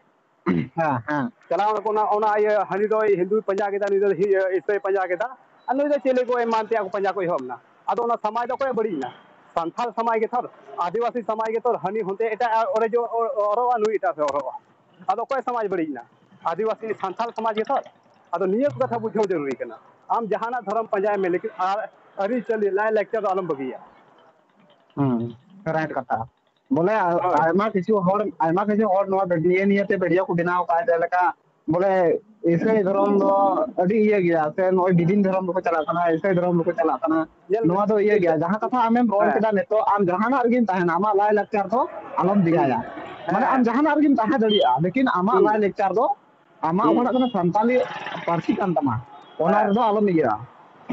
ᱦᱮᱸ, ᱦᱮᱸ᱾ ᱪᱟᱞᱟᱣ ᱱᱟᱠᱚ ᱚᱱᱟ, ᱚᱱᱟ ᱤᱭᱟᱹ, ᱦᱟᱹᱱᱤ ᱫᱚᱭ ᱦᱤᱱᱫᱩᱭ ᱯᱟᱸᱡᱟ ᱠᱮᱫᱟ, ᱱᱩᱭ ᱫᱚ ᱦᱤ-, ᱤᱥᱟᱹᱭ ᱯᱟᱸᱡᱟ ᱠᱮᱫᱟ, ᱟᱨ ᱱᱩᱭ ᱫᱚ ᱪᱤᱞᱤ ᱠᱚ ᱮᱢᱟᱱ ᱛᱮᱭᱟᱜ ᱠᱚ ᱯᱟᱸᱡᱟ ᱠᱚ ᱮᱦᱚᱵ ᱮᱱᱟ᱾ ᱟᱫᱚ ᱚᱱᱟ ᱥᱚᱢᱟᱡᱽ ᱫᱚ ᱚᱠᱚᱭ ᱵᱟᱹᱲᱤᱡ ᱮᱱᱟ? ᱥᱟᱱᱛᱟᱲ ᱥᱚᱢᱟᱡᱽ ᱜᱮ ᱛᱷᱚᱨ, ᱟᱹᱫᱤᱵᱟᱹᱥᱤ ᱥᱚᱢᱟᱡᱽ ᱜᱮ ᱛᱷᱚᱨ, ᱦᱟᱹᱱᱤ ᱦᱚᱱᱛᱮ ᱮᱴᱟᱜ ᱚᱨᱮᱡᱚ-, ᱚᱨᱚᱜᱼᱟ, ᱱᱩᱭ ᱮᱴᱟᱜ ᱥᱮᱫ ᱚᱨᱚᱜᱼᱟ᱾ ᱟᱫᱚ ᱚᱠᱚᱭ ᱥᱚᱢᱟᱡᱽ ᱵᱟᱹᱲᱤᱡ ᱮᱱᱟ? ᱟᱹᱫᱤᱵᱟᱹᱥᱤ ᱥᱟᱱᱛᱟᱲ ᱥᱚᱢᱟᱡᱽ ᱜᱮ ᱛᱷᱚᱨ᱾ ᱟᱫᱚ ᱱᱤᱭᱟᱹ ᱠᱚ ᱠᱟᱛᱷᱟ ᱵᱩᱡᱷᱟᱹᱣ ᱡᱟᱹᱨᱩᱨᱤ ᱠᱟᱱᱟ᱾ ᱟᱢ ᱡᱟᱦᱟᱱᱟᱜ ᱫᱷᱚᱨᱚᱢ ᱯᱟᱸᱡᱟᱭ ᱢᱮ, ᱞᱮᱠᱤᱱ ᱟᱨ ᱟᱹᱨᱤᱪᱟᱹᱞᱤ, ᱞᱟᱭᱼᱞᱟᱠᱪᱟᱨ ᱫᱚ ᱟᱞᱚᱢ ᱵᱟᱹᱜᱤᱭᱟ᱾ ᱦᱩᱸ, ᱨᱟᱭᱤᱴ ᱠᱟᱛᱷᱟ᱾ ᱵᱚᱞᱮ ᱟ- ᱦᱳᱭ᱾ ᱟᱭᱢᱟ ᱠᱤᱪᱷᱩ ᱦᱚᱲ ᱟᱭᱢᱟ ᱠᱤᱪᱷᱩ ᱦᱚᱲ ᱱᱚᱣᱟ ᱱᱤᱭᱟᱹ ᱱᱤᱭᱟᱹᱛᱮ ᱵᱷᱤᱰᱤᱭᱳ ᱠᱚ ᱵᱮᱱᱟᱣ ᱟᱠᱟᱫᱼᱟ, ᱡᱮᱞᱮᱠᱟ ᱵᱚᱞᱮ ᱤᱥᱟᱹᱭ ᱫᱷᱚᱨᱚᱢ ᱫᱚ ᱟᱹᱰᱤ ᱤᱭᱟᱹ ᱜᱮᱭᱟ, ᱥᱮ ᱱᱚᱜᱼᱚᱭ ᱵᱤᱫᱤᱱ ᱫᱷᱚᱨᱚᱢ ᱫᱚᱠᱚ ᱪᱟᱞᱟᱜ ᱠᱟᱱᱟ, ᱤᱥᱟᱹᱭ ᱫᱷᱚᱨᱚᱢ ᱫᱚᱠᱚ ᱪᱟᱞᱟᱜ ᱠᱟᱱᱟ᱾ ᱧᱮᱞ ᱢᱮ, ᱱᱚᱣᱟ ᱫᱚ ᱤᱭᱟᱹ ᱧᱮᱞ ᱢᱮ᱾ ᱜᱮᱭᱟ, ᱡᱟᱦᱟᱸ ᱠᱟᱛᱷᱟ ᱟᱢᱮᱢ ᱨᱚᱲ ᱦᱮᱸ᱾ ᱠᱮᱫᱟ ᱱᱤᱛᱚᱜ, ᱟᱢ ᱡᱟᱦᱟᱱᱟᱜ ᱨᱮᱜᱮᱢ ᱛᱟᱦᱮᱱᱟ, ᱟᱢᱟᱜ ᱞᱟᱭ ᱞᱟᱠᱪᱟᱨ ᱫᱚ ᱟᱞᱚᱢ ᱦᱮᱸ, ᱫᱮᱭᱟᱭᱟ᱾ ᱦᱮᱸ᱾ ᱢᱟᱱᱮ ᱟᱢ ᱦᱮᱸ᱾ ᱡᱟᱦᱟᱱᱟᱜ ᱨᱮᱜᱮᱢ ᱛᱟᱦᱮᱸ ᱫᱟᱲᱮᱭᱟᱜᱼᱟ, ᱞᱮᱠᱤᱱ ᱟᱢᱟᱜ ᱦᱩᱸ᱾ ᱞᱟᱭ ᱞᱟᱠᱪᱟᱨ ᱫᱚ ᱟᱢᱟᱜ ᱦᱩᱸ᱾ ᱚᱠᱟᱴᱟᱜ ᱠᱟᱱᱟ ᱥᱟᱱᱛᱟᱞᱤ ᱯᱟᱹᱨᱥᱤ ᱠᱟᱱ ᱛᱟᱢᱟ, ᱚᱱᱟ ᱦᱮᱸ᱾ ᱨᱮᱫᱚ ᱟᱞᱚᱢ ᱤᱭᱟᱹᱜᱼᱟ᱾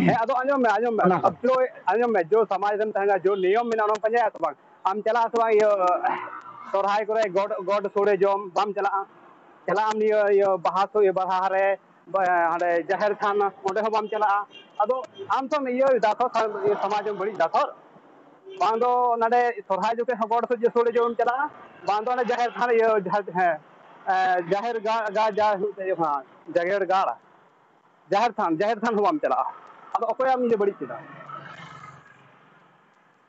ᱦᱮᱸ, ᱟᱫᱚ ᱟᱸᱡᱚᱢ ᱢᱮ, ᱟᱸᱡᱚᱢ ᱢᱮ᱾ ᱚᱱᱟ ᱠᱚ᱾ ᱟᱯᱮ ᱟᱸᱡᱚᱢ ᱢᱮ, ᱡᱳ ᱥᱚᱢᱟᱡᱽ ᱨᱮᱢ ᱛᱟᱦᱮᱱᱟ, ᱡᱳ ᱱᱤᱭᱚᱢ ᱢᱮᱱᱟᱜᱼᱟ, ᱚᱱᱟᱢ ᱯᱟᱸᱡᱟᱭᱟ ᱥᱮ ᱵᱟᱝ? ᱟᱢ ᱪᱟᱞᱟᱜᱼᱟ ᱥᱮ ᱵᱟᱝ ᱤᱭᱟᱹ ᱥᱚᱨᱦᱟᱭ ᱠᱚᱨᱮ ᱜᱚᱰ, ᱜᱚᱰ ᱥᱳᱲᱮ ᱡᱚᱢ ᱵᱟᱢ ᱪᱟᱞᱟᱜᱼᱟ? ᱪᱟᱞᱟᱜ ᱟᱢ ᱱᱤᱭᱟᱹ, ᱤᱭᱟᱹ ᱵᱟᱦᱟ ᱥᱚ-, ᱵᱟᱦᱟ ᱨᱮ, ᱵᱟ-, ᱦᱟᱸᱰᱮ ᱡᱟᱦᱮᱨ ᱛᱷᱟᱱ, ᱚᱸᱰᱮ ᱦᱚᱸ ᱵᱟᱢ ᱪᱟᱞᱟᱜᱼᱟ᱾ ᱟᱫᱚ ᱟᱢ ᱛᱚᱢ ᱤᱭᱟᱹᱭᱮᱫᱟ ᱛᱚ, ᱥᱟ-, ᱤᱭᱟᱹ ᱥᱚᱢᱟᱡᱽ ᱮᱢ ᱵᱟᱹᱲᱤᱡ ᱮᱫᱟ ᱛᱚ᱾ ᱵᱟᱝ ᱫᱚ ᱱᱚᱰᱮ ᱥᱚᱨᱦᱟᱭ ᱡᱚᱠᱷᱮᱡ ᱦᱚᱸ ᱜᱚᱰ ᱥᱮᱫ ᱥᱳᱲᱮ ᱡᱚᱢ ᱮᱢ ᱪᱟᱞᱟᱜᱼᱟ, ᱵᱟᱝ ᱫᱚ ᱚᱱᱮ ᱡᱟᱦᱮᱨ ᱛᱷᱟᱱ, ᱤᱭᱟᱹ ᱡᱟᱦᱮᱨ, ᱦᱮᱸ, ᱮ, ᱡᱟᱦᱮᱨ ᱜᱟ-, ᱜᱟ-, ᱡᱟ-, ᱡᱟᱦᱮᱨ ᱜᱟᱲ, ᱡᱟᱦᱮᱨ ᱛᱷᱟᱱ, ᱡᱟᱦᱮᱨ ᱛᱷᱟᱱ ᱦᱚᱸ ᱵᱟᱢ ᱪᱟᱞᱟᱜᱼᱟ᱾ ᱟᱫᱚ ᱚᱠᱚᱭᱟᱜ ᱮᱢ ᱤᱭᱟᱹ ᱵᱟᱹᱲᱤᱡ ᱠᱮᱫᱟ?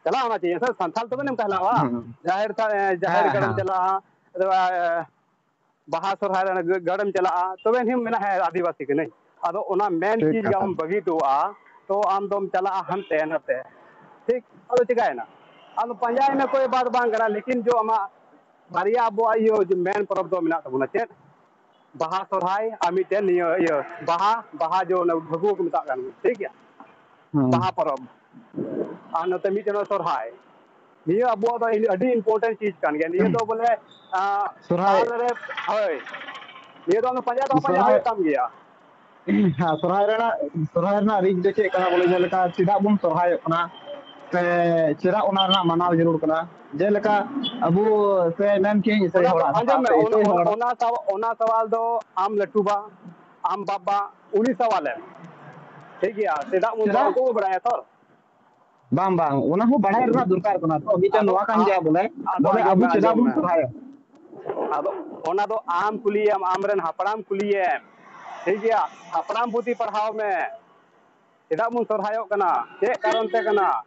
ᱪᱟᱞᱟᱜ ᱚᱱᱟ ᱪᱮᱫ ᱥᱟᱱᱛᱟᱲ ᱛᱚᱵᱮ ᱱᱮᱢ ᱛᱟᱦᱮᱱᱟ, ᱵᱟᱝ? ᱦᱩᱸ᱾ ᱡᱟᱦᱮᱨ ᱛᱷᱟᱱ, ᱮ, ᱡᱟᱦᱮᱨ ᱦᱮᱸ, ᱜᱟᱲᱮᱢ ᱦᱮᱸ᱾ ᱪᱟᱞᱟᱜᱼᱟ, ᱟᱫᱚ, ᱮ, ᱵᱟᱦᱟ ᱥᱚᱨᱦᱟᱭ ᱨᱮ ᱜᱟᱹ-, ᱜᱟᱲᱮᱢ ᱪᱟᱞᱟᱜᱼᱟ, ᱛᱚᱵᱮ ᱮᱱᱦᱚᱸᱢ ᱢᱮᱱᱟ, "ᱦᱮᱸ, ᱟᱹᱫᱤᱵᱟᱹᱥᱤ ᱠᱟᱹᱱᱟᱹᱧ᱾" ᱟᱫᱚ ᱚᱱᱟ ᱢᱮᱱ ᱴᱷᱤᱠ ᱪᱤᱡᱽ ᱜᱮ ᱠᱟᱛᱷᱟ᱾ ᱟᱢ ᱵᱟᱹᱜᱤ ᱦᱚᱴᱚᱣᱟᱜᱼᱟ, ᱛᱚ ᱟᱢ ᱫᱚᱢ ᱪᱟᱞᱟᱜᱼᱟ ᱦᱟᱱᱛᱮ ᱱᱟᱛᱮ᱾ ᱴᱷᱤᱠ? ᱟᱫᱚ ᱪᱤᱠᱟᱭᱮᱱᱟ? ᱟᱫᱚ ᱯᱟᱸᱡᱟᱭ ᱢᱮ, ᱠᱚᱭ ᱵᱟᱛ ᱵᱟᱝ ᱠᱟᱱᱟ, ᱞᱮᱠᱤᱱ ᱡᱚ ᱟᱢᱟᱜ ᱵᱟᱨᱭᱟ ᱟᱵᱚᱣᱟᱜ ᱤᱭᱟᱹ ᱡᱮ ᱢᱮᱱ ᱯᱚᱨᱚᱵᱽ ᱫᱚ ᱢᱮᱱᱟᱜ ᱛᱟᱵᱚᱱᱟ, ᱪᱮᱫ? ᱵᱟᱦᱟ ᱥᱚᱨᱦᱟᱭ ᱟᱨ ᱢᱤᱫᱴᱮᱱ ᱱᱤᱭᱟᱹ ᱤᱭᱟᱹ ᱵᱟᱦᱟ, ᱵᱟᱦᱟ ᱡᱚ ᱚᱱᱮ ᱯᱷᱟᱹᱜᱩᱣᱟᱹ ᱠᱚ ᱢᱮᱛᱟᱜ ᱠᱟᱱ, ᱴᱷᱤᱠ ᱜᱮᱭᱟ? ᱦᱩᱸ᱾ ᱵᱟᱦᱟ ᱯᱚᱨᱚᱵᱽ᱾ ᱟᱨ ᱱᱚᱛᱮ ᱢᱤᱫᱴᱮᱱ ᱥᱚᱨᱦᱟᱭ᱾ ᱱᱤᱭᱟᱹ ᱟᱵᱚᱣᱟᱜ ᱫᱚ ᱟᱹᱰᱤ important ᱪᱤᱡᱽ ᱠᱟᱱ ᱜᱮᱭᱟ᱾ ᱱᱤᱭᱟᱹ ᱫᱚ ᱵᱚᱞᱮ, ᱟᱸ, ᱥᱚᱨᱦᱟᱭ᱾ ᱥᱟᱞ ᱨᱮ, ᱦᱳᱭ᱾ ᱱᱤᱭᱟᱹ ᱫᱚ ᱟᱢ ᱯᱟᱸᱡᱟ ᱫᱚ ᱯᱟᱸᱡᱟ ᱥᱚᱨᱦᱟᱭ᱾ ᱦᱩᱭᱩᱜ ᱛᱟᱢ ᱜᱮᱭᱟ᱾ ᱦᱮᱸ, ᱥᱚᱨᱦᱟᱭ ᱨᱮᱱᱟᱜ, ᱥᱚᱨᱦᱟᱭ ᱨᱮᱱᱟᱜ ᱨᱤᱠ ᱫᱚ ᱪᱮᱫ ᱠᱟᱱᱟ ᱵᱚᱞᱮ, ᱡᱮᱞᱮᱠᱟ ᱪᱮᱫᱟᱜ ᱵᱚᱱ ᱥᱚᱨᱦᱟᱭᱚᱜ ᱠᱟᱱᱟ? ᱥᱮ ᱪᱮᱫᱟᱜ ᱚᱱᱟ ᱨᱮᱱᱟᱜ ᱢᱟᱱᱟᱣ ᱡᱟᱹᱨᱩᱲ ᱠᱟᱱᱟ? ᱡᱮᱞᱮᱠᱟ ᱟᱵᱚ ᱥᱮ ᱢᱮᱱ ᱠᱮᱭᱟᱹᱧ ᱤᱥᱟᱹᱭ ᱚᱱᱟ ᱫᱚ ᱦᱚᱲᱟᱜ ᱟᱸᱡᱚᱢ ᱢᱮ, ᱥᱟᱶᱛᱮ ᱚᱱᱟ, ᱤᱥᱟᱹᱭ ᱚᱱᱟ, ᱦᱚᱲ᱾ ᱚᱱᱟ ᱥᱟᱣ-, ᱚᱱᱟ ᱥᱟᱣᱟᱞ ᱫᱚ ᱟᱢ ᱞᱟᱹᱴᱩ ᱵᱟ, ᱟᱢ ᱵᱟᱵᱟ, ᱩᱱᱤ ᱥᱟᱣᱟᱞᱮᱢ᱾ ᱴᱷᱤᱠ ᱜᱮᱭᱟ, ᱪᱮᱫᱟᱜ ᱵᱚᱱ ᱪᱮᱫᱟᱜ? ᱩᱱᱠᱩ ᱠᱚ ᱵᱟᱲᱟᱭᱟ ᱛᱚ᱾ ᱵᱟᱝ, ᱵᱟᱝ, ᱚᱱᱟ ᱦᱚᱸ ᱵᱟᱲᱟᱭ ᱨᱮᱱᱟᱜ ᱫᱚᱨᱠᱟᱨ ᱠᱟᱱᱟ᱾ ᱛᱚ, ᱢᱤᱫᱴᱮᱱ ᱟᱫᱚ ᱱᱚᱣᱟ ᱠᱟᱱ ᱟ-, ᱜᱮᱭᱟ ᱵᱚᱞᱮ, ᱟᱫᱚ ᱵᱚᱞᱮ ᱟᱸᱡᱚᱢ ᱟᱵᱚ ᱢᱮ, ᱪᱮᱫᱟᱜ ᱟᱸᱡᱚᱢ ᱵᱚᱱ ᱢᱮ᱾ ᱥᱚᱨᱦᱟᱭᱟ? ᱟᱫᱚ ᱚᱱᱟ ᱫᱚ ᱟᱢ ᱠᱩᱞᱤᱭᱮᱢ, ᱟᱢᱨᱮᱱ ᱦᱟᱯᱲᱟᱢ ᱠᱩᱞᱤᱭᱮᱢ, ᱴᱷᱤᱠ ᱜᱮᱭᱟ? ᱦᱟᱯᱲᱟᱢ ᱯᱩᱛᱷᱤ ᱯᱟᱲᱦᱟᱣ ᱢᱮ, ᱪᱮᱫᱟᱜ ᱵᱚᱱ ᱥᱚᱨᱦᱟᱭᱚᱜ ᱠᱟᱱᱟ, ᱪᱮᱫ ᱠᱟᱨᱚᱱ ᱛᱮ ᱠᱟᱱᱟ?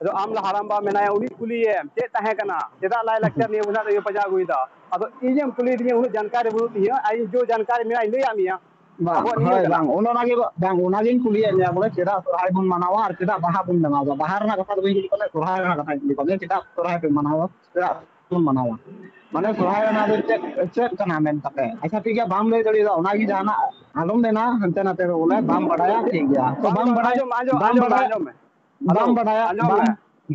ᱟᱫᱚ ᱟᱢ ᱞᱟᱦᱟ ᱦᱟᱲᱟᱢ ᱵᱟ ᱢᱮᱱᱟᱭᱟ, ᱩᱱᱤ ᱠᱩᱞᱤᱭᱮᱢ, ᱪᱮᱫ ᱛᱟᱦᱮᱸ ᱠᱟᱱᱟ, ᱪᱮᱫᱟᱜ ᱞᱟᱭ ᱞᱟᱠᱪᱟᱨ ᱱᱤᱭᱟᱹ ᱵᱚᱱ ᱤᱭᱟᱹ ᱯᱟᱸᱡᱟ ᱟᱹᱜᱩᱭᱮᱫᱟ? ᱟᱫᱚ ᱤᱧᱮᱢ ᱠᱩᱞᱤᱭᱮᱫᱤᱧᱟ, ᱩᱱᱟᱹᱜ ᱡᱟᱱᱠᱟᱨᱤ ᱵᱟᱹᱱᱩᱜ ᱛᱤᱧᱟᱹ, ᱟᱨ ᱤᱧ ᱡᱳ ᱡᱟᱱᱠᱟᱨᱤ ᱢᱮᱱᱟᱜᱼᱟ, ᱤᱧ ᱞᱟᱹᱭᱟᱫ ᱢᱮᱭᱟ᱾ ᱵᱟᱝ, ᱟᱵᱚᱣᱟᱜ ᱱᱤᱭᱚᱢ ᱦᱳᱭ, ᱠᱟᱱᱟ᱾ ᱵᱟᱝ, ᱚᱱᱟ ᱚᱱᱟᱜᱮ, ᱵᱟᱝ, ᱚᱱᱟᱜᱤᱧ ᱠᱩᱞᱤᱭᱮᱫ ᱢᱮᱭᱟ, ᱵᱚᱞᱮ, ᱪᱮᱫᱟᱜ ᱥᱚᱨᱦᱟᱭ ᱵᱚᱱ ᱢᱟᱱᱟᱣᱟ ᱟᱨ ᱪᱮᱫᱟᱜ ᱵᱟᱦᱟ ᱵᱚᱱ ᱢᱟᱱᱟᱣᱟ? ᱵᱟᱦᱟ ᱨᱮᱱᱟᱜ ᱠᱟᱛᱷᱟ ᱫᱚ ᱵᱟᱹᱧ ᱠᱩᱞᱤ ᱠᱟᱱᱟ, ᱥᱚᱨᱦᱟᱭ ᱨᱮᱱᱟᱜ ᱠᱟᱛᱷᱟᱧ ᱠᱩᱞᱤ ᱠᱟᱱᱟ, ᱪᱮᱫᱟᱜ ᱥᱚᱨᱦᱟᱭ ᱯᱮ ᱢᱟᱱᱟᱣᱟ, ᱪᱮᱫᱟᱜ ᱵᱚᱱ ᱢᱟᱱᱟᱣᱟ? ᱢᱟᱱᱮ, ᱥᱚᱨᱦᱟᱭ ᱨᱮᱱᱟᱜ ᱫᱚ ᱪᱮᱫ, ᱪᱮᱫ ᱠᱟᱱᱟ ᱢᱮᱱ ᱠᱟᱛᱮ? ᱟᱪᱪᱷᱟ, ᱴᱷᱤᱠ ᱜᱮᱭᱟ, ᱵᱟᱢ ᱞᱟᱹᱭ ᱫᱟᱲᱮᱭᱟᱫᱟ, ᱚᱱᱟᱜᱮ ᱡᱟᱦᱟᱱᱟᱜ ᱟᱞᱚᱢ ᱢᱮᱱᱟ, ᱦᱟᱱᱛᱮ ᱱᱟᱛᱮ ᱫᱚ, ᱵᱚᱞᱮ, ᱵᱟᱢ ᱵᱟᱰᱟᱭᱟ, ᱴᱷᱤᱠ ᱜᱮᱭᱟ, ᱛᱚ, ᱵᱟᱝ, ᱵᱟᱢ ᱵᱟᱝ, ᱵᱟᱰᱟᱭᱟ, ᱟᱸᱡᱚᱢ ᱢᱮ, ᱟᱸᱡᱚᱢ ᱵᱟᱢ ᱢᱮ, ᱵᱟᱰᱟᱭᱟ, ᱟᱸᱡᱚᱢ ᱢᱮ, ᱵᱟᱢ ᱵᱟᱰᱟᱭᱟ, ᱟᱸᱡᱚᱢ ᱵᱟᱢ, ᱢᱮ᱾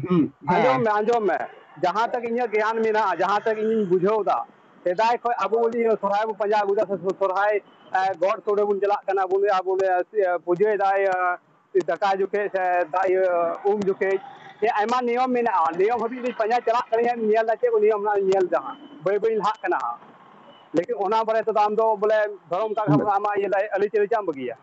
ᱦᱩᱸ, ᱦᱮᱸ᱾ ᱟᱸᱡᱚᱢ ᱢᱮ, ᱟᱸᱡᱚᱢ ᱢᱮ, ᱡᱟᱦᱟᱸ ᱛᱟᱜ ᱤᱧᱟᱹᱜ ᱜᱮᱭᱟᱱ ᱢᱮᱱᱟᱜᱼᱟ, ᱡᱟᱦᱟᱸ ᱛᱟᱜ ᱤᱧᱤᱧ ᱵᱩᱡᱷᱟᱹᱣ ᱮᱫᱟ, ᱥᱮᱫᱟᱭ ᱠᱷᱚᱱ ᱟᱵᱚ ᱵᱚᱱ ᱥᱚᱨᱦᱟᱭ ᱵᱚᱱ ᱯᱟᱸᱡᱟ ᱟᱹᱜᱩᱭᱮᱫᱟ, ᱥᱮ ᱥᱚᱨᱦᱟᱭ, ᱮ, ᱜᱚᱴ ᱥᱳᱲᱮ ᱵᱚᱱ ᱪᱟᱞᱟᱜ ᱠᱟᱱᱟ, ᱵᱚᱱ, ᱟᱵᱚ ᱞᱮ, ᱮ, ᱯᱩᱡᱟᱹᱭᱮᱫᱟ, ᱤᱭᱟᱹ, ᱫᱟᱠᱟ ᱡᱚᱠᱷᱮᱡ ᱥᱮ ᱫᱟ-, ᱤᱭᱟᱹ, ᱩᱢ ᱡᱚᱠᱷᱮᱡ, ᱥᱮ ᱟᱭᱢᱟ ᱱᱤᱭᱚᱢ ᱢᱮᱱᱟᱜᱼᱟ᱾ ᱱᱤᱭᱚᱢ ᱦᱟᱹᱵᱤᱡ ᱫᱚᱧ ᱯᱟᱸᱡᱟ ᱪᱟᱞᱟᱜ ᱠᱟᱱᱟ, ᱧᱮᱞ ᱮᱫᱟ ᱪᱮᱫ ᱠᱚ ᱱᱤᱭᱚᱢ ᱢᱮᱱᱟᱜᱼᱟ, ᱧᱮᱞ ᱮᱫᱟ ᱦᱟᱸᱜ, ᱵᱟᱹᱭ ᱵᱟᱹᱭ ᱞᱟᱦᱟᱜ ᱠᱟᱱᱟ ᱦᱟᱸᱜ᱾ ᱞᱮᱠᱤᱱ ᱚᱱᱟ ᱵᱟᱨᱮ ᱛᱮᱫᱚ ᱟᱢ ᱫᱚ ᱵᱚᱞᱮ ᱫᱷᱚᱨᱚᱢ ᱠᱟᱜ ᱠᱷᱟᱱ ᱟᱢᱟᱜ ᱤᱭᱟᱹ ᱟᱹᱨᱤᱪᱟᱹᱞᱤ ᱪᱮᱫ ᱮᱢ ᱵᱟᱹᱜᱤᱭᱟ?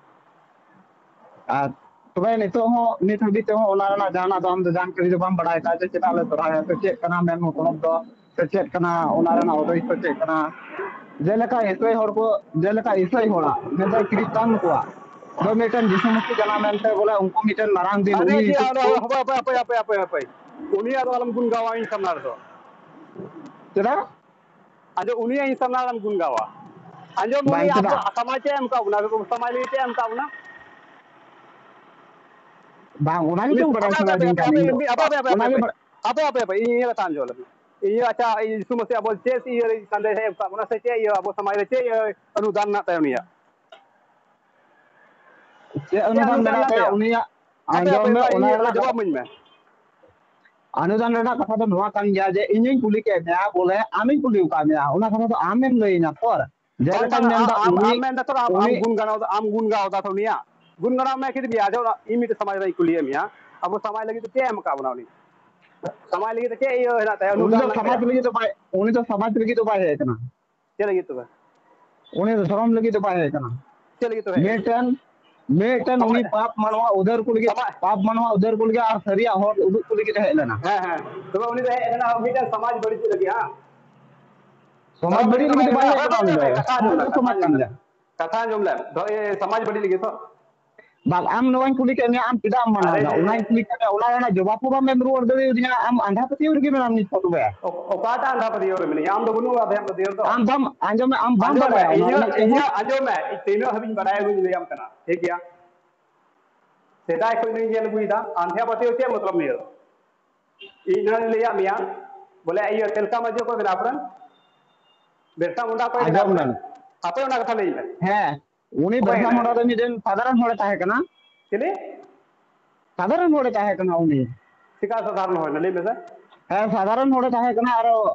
ᱟᱨ ᱛᱚᱵᱮ ᱱᱤᱛᱚᱜ ᱦᱚᱸ, ᱱᱤᱛ ᱦᱟᱹᱵᱤᱡ ᱛᱮᱦᱚᱸ ᱚᱱᱟ ᱨᱮᱱᱟᱜ ᱡᱟᱦᱟᱱᱟᱜ ᱫᱚ ᱟᱢ ᱫᱚ ᱡᱟᱱᱠᱟᱨᱤ ᱫᱚ ᱵᱟᱢ ᱵᱟᱲᱟᱭ ᱠᱟᱜᱼᱟ ᱡᱮ ᱪᱮᱫᱟᱜ ᱞᱮ ᱥᱚᱨᱦᱟᱭᱟ, ᱥᱮ ᱪᱮᱫ ᱠᱟᱱᱟ ᱢᱮᱱ ᱢᱚᱛᱞᱚᱵ ᱫᱚ, ᱥᱮ ᱪᱮᱫ ᱠᱟᱱᱟ, ᱚᱱᱟ ᱨᱮᱱᱟᱜ ᱩᱫᱽᱫᱮᱥᱥᱚ ᱪᱮᱫ ᱠᱟᱱᱟ? ᱡᱮᱞᱮᱠᱟ ᱤᱥᱟᱹᱭ ᱦᱚᱲ ᱠᱚ, ᱡᱮᱞᱮᱠᱟ ᱤᱥᱟᱹᱭ ᱦᱚᱲᱟᱜ, ᱢᱮᱱᱫᱚ ᱠᱷᱨᱤᱥᱴᱟᱱ ᱠᱚᱣᱟᱜ ᱫᱚ ᱢᱤᱫᱴᱮᱱ ᱡᱤᱥᱩ ᱢᱟᱹᱥᱤ ᱡᱟᱱᱟᱢ ᱢᱮᱱᱛᱮ ᱵᱚᱞᱮ ᱩᱱᱠᱩ ᱢᱤᱫᱴᱮᱱ ᱢᱟᱨᱟᱝ ᱫᱤᱱ, ᱟᱨᱮ ᱩᱱᱤ ᱡᱮ, ᱦᱤᱡᱩᱜ ᱟᱨᱮ, ᱠᱚ᱾ ᱦᱟᱯᱳᱭ, ᱦᱟᱯᱳᱭ, ᱦᱟᱯᱳᱭ, ᱦᱟᱯᱳᱭ, ᱦᱟᱯᱳᱭ᱾ ᱩᱱᱤᱭᱟᱜ ᱫᱚ ᱟᱞᱚᱢ ᱜᱩᱱ ᱜᱟᱣᱟ ᱤᱧ ᱥᱟᱢᱱᱟ ᱨᱮᱫᱚ᱾ ᱪᱮᱫᱟᱜ? ᱟᱸᱡᱚᱢ, ᱩᱱᱤᱭᱟᱜ ᱤᱧ ᱥᱟᱢᱱᱟ ᱨᱮᱢ ᱜᱩᱱ ᱜᱟᱣᱟ᱾ ᱟᱸᱡᱚᱢ, ᱵᱟᱝ, ᱩᱱᱤ ᱟᱵᱚ ᱪᱮᱫᱟᱜ? ᱥᱚᱢᱟᱡᱽ ᱮ ᱮᱢ ᱠᱟᱜ ᱵᱚᱱᱟ, ᱥᱚᱢᱟᱡᱽ ᱞᱟᱹᱜᱤᱫ ᱮ ᱮᱢ ᱠᱟᱜ ᱵᱚᱱᱟ᱾ ᱵᱟᱝ, ᱚᱱᱟ ᱩᱱᱤ ᱜᱮᱪᱚᱝ ᱵᱟᱲᱟᱭ ᱥᱟᱱᱟᱭᱤᱫᱤᱧ ᱠᱟᱱᱟ ᱤᱧ ᱫᱚ᱾ ᱦᱟᱯᱮ, ᱦᱟᱯᱮ, ᱦᱟᱯᱮ, ᱚᱱᱟ ᱜᱮ ᱦᱟᱯᱮ᱾ ᱵᱟᱲᱟᱭ ᱦᱟᱯᱮ, ᱦᱟᱯᱮ, ᱦᱟᱯᱮ, ᱚᱱᱟ ᱜᱮ ᱦᱟᱯᱮ᱾ ᱵᱟᱲᱟᱭ ᱦᱟᱯᱮ, ᱦᱟᱯᱮ, ᱦᱟᱯᱮ, ᱤᱧ ᱤᱧᱟᱹᱜ ᱠᱟᱛᱷᱟ ᱟᱸᱡᱚᱢ ᱞᱮᱢᱮ᱾ ᱤᱭᱟᱹ, ᱟᱪᱪᱷᱟ, ᱤᱭᱟᱹ ᱡᱤᱥᱩ ᱢᱟᱹᱥᱤ ᱟᱵᱚ ᱪᱮᱫ ᱤᱭᱟᱹ ᱥᱟᱸᱫᱮᱥ ᱮ ᱮᱢ ᱠᱟᱜ ᱵᱚᱱᱟ ᱥᱮ ᱪᱮᱫ ᱤᱭᱟᱹ ᱟᱵᱚ ᱥᱚᱢᱟᱡᱽ ᱨᱮ ᱪᱮᱫ ᱤᱭᱟᱹ ᱚᱱᱩᱫᱟᱱ ᱢᱮᱱᱟᱜ ᱛᱟᱭᱟ ᱩᱱᱤᱭᱟᱜ? ᱪᱮᱫ ᱪᱮᱫ ᱚᱱᱩᱫᱟᱱ ᱚᱱᱩᱫᱟᱱ ᱢᱮᱱᱟᱜ ᱢᱮᱱᱟᱜ ᱛᱟᱭᱟ ᱛᱟᱭᱟ? ᱩᱱᱤᱭᱟᱜ? ᱦᱟᱯᱮ, ᱟᱸᱡᱚᱢ ᱦᱟᱯᱮ, ᱢᱮ, ᱦᱟᱯᱮ, ᱚᱱᱟ ᱤᱧ, ᱚᱱᱟ ᱨᱮᱱᱟᱜ ᱡᱚᱵᱟᱵ ᱠᱟᱛᱷᱟ, ᱤᱢᱟᱹᱧ ᱢᱮ᱾ ᱚᱱᱩᱫᱟᱱ ᱨᱮᱱᱟᱜ ᱠᱟᱛᱷᱟ ᱫᱚ ᱱᱚᱣᱟ ᱠᱟᱱ ᱜᱮᱭᱟ ᱡᱮ ᱤᱧᱤᱧ ᱠᱩᱞᱤ ᱠᱮᱫ ᱢᱮᱭᱟ, ᱵᱚᱞᱮ ᱟᱢᱤᱧ ᱠᱩᱞᱤ ᱟᱠᱟᱫ ᱢᱮᱭᱟ, ᱚᱱᱟ ᱠᱟᱛᱷᱟ ᱫᱚ ᱟᱢᱮᱢ ᱞᱟᱹᱭᱟᱹᱧᱟ ᱛᱚ᱾ ᱵᱟᱝ, ᱡᱮᱞᱮᱠᱟᱧ ᱵᱟᱝ, ᱟ-, ᱢᱮᱱᱫᱟ, ᱟᱢ, ᱩᱱᱤ, ᱟᱢ ᱢᱮᱱᱫᱟ ᱛᱚ, ᱟᱢ, ᱟᱢ ᱩᱱᱤ ᱜᱩᱱ ᱜᱟᱱᱟᱣ ᱫᱟ, ᱟᱢ ᱜᱩᱱ ᱜᱟᱣ ᱫᱟ ᱛᱚ ᱩᱱᱤᱭᱟᱜ᱾ ᱜᱩᱱ ᱜᱟᱱᱟᱣ ᱢᱮ ᱠᱷᱤᱫ ᱜᱮᱭᱟ, ᱟᱫᱚ ᱤᱧ ᱢᱤᱫᱴᱮᱡ ᱥᱚᱢᱟᱡᱽ ᱨᱮᱧ ᱠᱩᱞᱤᱭᱮᱫ ᱢᱮᱭᱟ, ᱟᱵᱚ ᱥᱚᱢᱟᱡᱽ ᱞᱟᱹᱜᱤᱫ ᱛᱮ ᱪᱮᱫ ᱮ ᱮᱢ ᱟᱠᱟᱫ ᱵᱚᱱᱟ ᱩᱱᱤ? ᱥᱚᱢᱟᱡᱽ ᱞᱟᱹᱜᱤᱫ ᱛᱮ ᱪᱮᱫ ᱤᱭᱟᱹ ᱦᱮᱱᱟᱜ ᱛᱟᱭᱟ, ᱩᱱᱤ ᱫᱚ ᱚᱱᱩᱫᱟᱱ ᱦᱮᱱᱟᱜ ᱥᱚᱢᱟᱡᱽ ᱛᱟᱭᱟ? ᱞᱟᱹᱜᱤᱫ ᱫᱚ ᱵᱟᱭ, ᱩᱱᱤ ᱫᱚ ᱥᱚᱢᱟᱡᱽ ᱞᱟᱹᱜᱤᱫ ᱫᱚ ᱵᱟᱭ ᱦᱮᱡ ᱟᱠᱟᱱᱟ᱾ ᱪᱮᱫ ᱞᱟᱹᱜᱤᱫ ᱛᱚᱵᱮ? ᱩᱱᱤ ᱫᱚ ᱫᱷᱚᱨᱚᱢ ᱞᱟᱹᱜᱤᱫ ᱫᱚ ᱵᱟᱭ ᱦᱮᱡ ᱟᱠᱟᱱᱟ᱾ ᱪᱮᱫ ᱞᱟᱹᱜᱤᱫ ᱛᱚᱵᱮ ᱦᱮᱡ ᱟᱠᱟᱱᱟ? ᱢᱤᱫᱴᱮᱱ, ᱢᱤᱫᱴᱮᱱ ᱩᱱᱤ ᱥᱚᱢᱟᱡᱽ, ᱯᱟᱯ ᱢᱟᱱᱣᱟ ᱩᱫᱷᱟᱹᱨ ᱠᱚ ᱞᱟᱹᱜᱤᱫ, ᱥᱚᱢᱟᱡᱽ, ᱯᱟᱯ ᱢᱟᱱᱣᱟ ᱩᱫᱷᱟᱹᱨ ᱠᱚ ᱞᱟᱹᱜᱤᱫ ᱟᱨ ᱥᱟᱹᱨᱤᱭᱟᱜ ᱦᱚᱨ ᱩᱫᱩᱜ ᱠᱚ ᱞᱟᱹᱜᱤᱫ ᱮ ᱦᱮᱡ ᱞᱮᱱᱟ᱾ ᱦᱮᱸ, ᱦᱮᱸ᱾ ᱛᱚᱵᱮ ᱩᱱᱤ ᱫᱚ ᱦᱮᱡ ᱞᱮᱱᱟ ᱢᱤᱫᱴᱮᱱ ᱥᱚᱢᱟᱡᱽ ᱵᱟᱹᱲᱤᱡ ᱞᱟᱹᱜᱤᱫ, ᱦᱟᱸ? ᱥᱚᱢᱟᱡᱽ ᱫᱷᱚᱨᱚᱢ ᱵᱟᱹᱲᱤᱡ ᱵᱟᱹᱲᱤᱡ ᱫᱚ ᱞᱟᱹᱜᱤᱫ ᱵᱟᱭ ᱫᱚ ᱦᱮᱡ ᱦᱮᱡ ᱞᱮᱱᱟ, ᱟᱠᱟᱱᱟ ᱩᱱᱤ ᱫᱚ᱾ ᱦᱮᱡ ᱞᱮᱱᱟ, ᱠᱟᱛᱷᱟ ᱟᱸᱡᱚᱢ ᱞᱮᱢ, ᱥᱚᱢᱟᱡᱽ ᱠᱟᱛᱷᱟ ᱠᱟᱱ ᱟᱸᱡᱚᱢ ᱜᱮᱭᱟ᱾ ᱞᱮᱢ᱾ ᱠᱟᱛᱷᱟ ᱟᱸᱡᱚᱢ ᱞᱮᱢ᱾ ᱫᱷᱚ-, ᱮ, ᱥᱚᱢᱟᱡᱽ ᱵᱟᱹᱲᱤᱡ ᱞᱟᱹᱜᱤᱫ ᱛᱚ᱾ ᱵᱟᱝ, ᱟᱢ ᱱᱚᱣᱟᱧ ᱠᱩᱞᱤ ᱠᱮᱫ ᱢᱮᱭᱟ, ᱟᱢ ᱪᱮᱫᱟᱜ ᱮᱢ ᱢᱟᱱᱟᱣ ᱟᱨᱮ ᱮᱫᱟ? ᱚᱱᱟᱧ ᱠᱩᱞᱤ ᱠᱮᱫ ᱢᱮᱭᱟ, ᱚᱱᱟ ᱨᱮᱱᱟᱜ ᱡᱚᱵᱟᱵ ᱦᱚᱸ ᱵᱟᱢ ᱮᱢ ᱨᱩᱣᱟᱹᱲ ᱫᱟᱲᱮᱭᱟᱫᱤᱧᱟ᱾ ᱟᱢ ᱟᱸᱫᱷᱟ ᱯᱟᱹᱛᱭᱟᱹᱣ ᱨᱮᱜᱮ ᱢᱮᱱᱟᱢ ᱱᱤᱛ ᱦᱚᱸ ᱛᱚᱵᱮ᱾ ᱚ-, ᱚᱠᱟᱴᱟᱜ ᱟᱸᱫᱷᱟ ᱯᱟᱹᱛᱭᱟᱹᱣ ᱨᱮ ᱢᱮᱱᱟᱹᱧᱟ? ᱟᱢ ᱫᱚ ᱵᱟᱹᱱᱩᱜ ᱟᱫᱷᱮᱭᱟᱜ ᱯᱟᱹᱛᱭᱟᱹᱣ ᱫᱚ᱾ ᱟᱢ ᱵᱟᱢ ᱟᱸᱡᱚᱢ ᱢᱮ, ᱟᱢ ᱵᱟᱢ ᱟᱸᱡᱚᱢ ᱢᱮ, ᱵᱟᱲᱟᱭᱟ ᱚᱱᱟ ᱤᱧᱟᱹᱜ, ᱨᱮᱱᱟᱜ ᱪᱮᱫ ᱦᱚᱸ᱾ ᱤᱧᱟᱹᱜ ᱟᱸᱡᱚᱢ ᱢᱮ, ᱤᱧ ᱛᱤᱱᱟᱹᱜ ᱦᱟᱹᱵᱤᱡ ᱤᱧ ᱵᱟᱲᱟᱭᱟ ᱩᱱᱟᱹᱜ ᱤᱧ ᱞᱟᱹᱭᱟᱢ ᱠᱟᱱᱟ, ᱴᱷᱤᱠ ᱜᱮᱭᱟ? ᱥᱮᱫᱟᱭ ᱠᱷᱚᱱ ᱤᱧ ᱧᱮᱞ ᱟᱹᱜᱩᱭᱮᱫᱟ, ᱟᱸᱫᱷᱟ ᱯᱟᱹᱛᱭᱟᱹᱣ ᱪᱮᱫ ᱢᱚᱛᱞᱚᱵ ᱱᱤᱭᱟᱹ ᱫᱚ? ᱤᱧ ᱮᱱᱟᱝ ᱤᱧ ᱞᱟᱹᱭᱟᱫ ᱢᱮᱭᱟ, ᱵᱚᱞᱮ ᱤᱭᱟᱹ ᱛᱤᱞᱠᱟ ᱢᱟᱹᱡᱷᱤ ᱚᱠᱚᱭ ᱠᱟᱱᱟ ᱟᱵᱚᱨᱮᱱ? ᱵᱤᱨᱥᱟ ᱢᱩᱱᱰᱟ ᱚᱠᱚᱭ ᱠᱟᱱᱟ ᱟᱸᱡᱚᱢ ᱟᱵᱚᱨᱮᱱ? ᱢᱮ᱾ ᱦᱟᱯᱮ ᱚᱱᱟ ᱠᱟᱛᱷᱟ ᱞᱟᱹᱭ ᱢᱮ᱾ ᱦᱮᱸ, ᱩᱱᱤ ᱚᱠᱚᱭ ᱵᱤᱨᱥᱟ ᱠᱟᱱᱟᱭ? ᱢᱩᱱᱰᱟ ᱫᱚ ᱢᱤᱫᱴᱮᱱ ᱥᱟᱫᱷᱟᱨᱚᱱ ᱦᱚᱲᱮ ᱛᱟᱦᱮᱸ ᱠᱟᱱᱟ᱾ ᱪᱤᱞᱤ? ᱥᱟᱫᱷᱟᱨᱚᱱ ᱦᱚᱲᱮ ᱛᱟᱦᱮᱸ ᱠᱟᱱᱟ ᱩᱱᱤ᱾ ᱪᱤᱠᱟ ᱥᱟᱫᱷᱟᱨᱚᱱ ᱦᱚᱲ ᱮᱱᱟ? ᱞᱟᱹᱭ ᱢᱮᱥᱮ᱾ ᱦᱮᱸ, ᱥᱟᱫᱷᱟᱨᱚᱱ ᱦᱚᱲᱮ ᱛᱟᱦᱮᱸ ᱠᱟᱱᱟ᱾ ᱟᱨ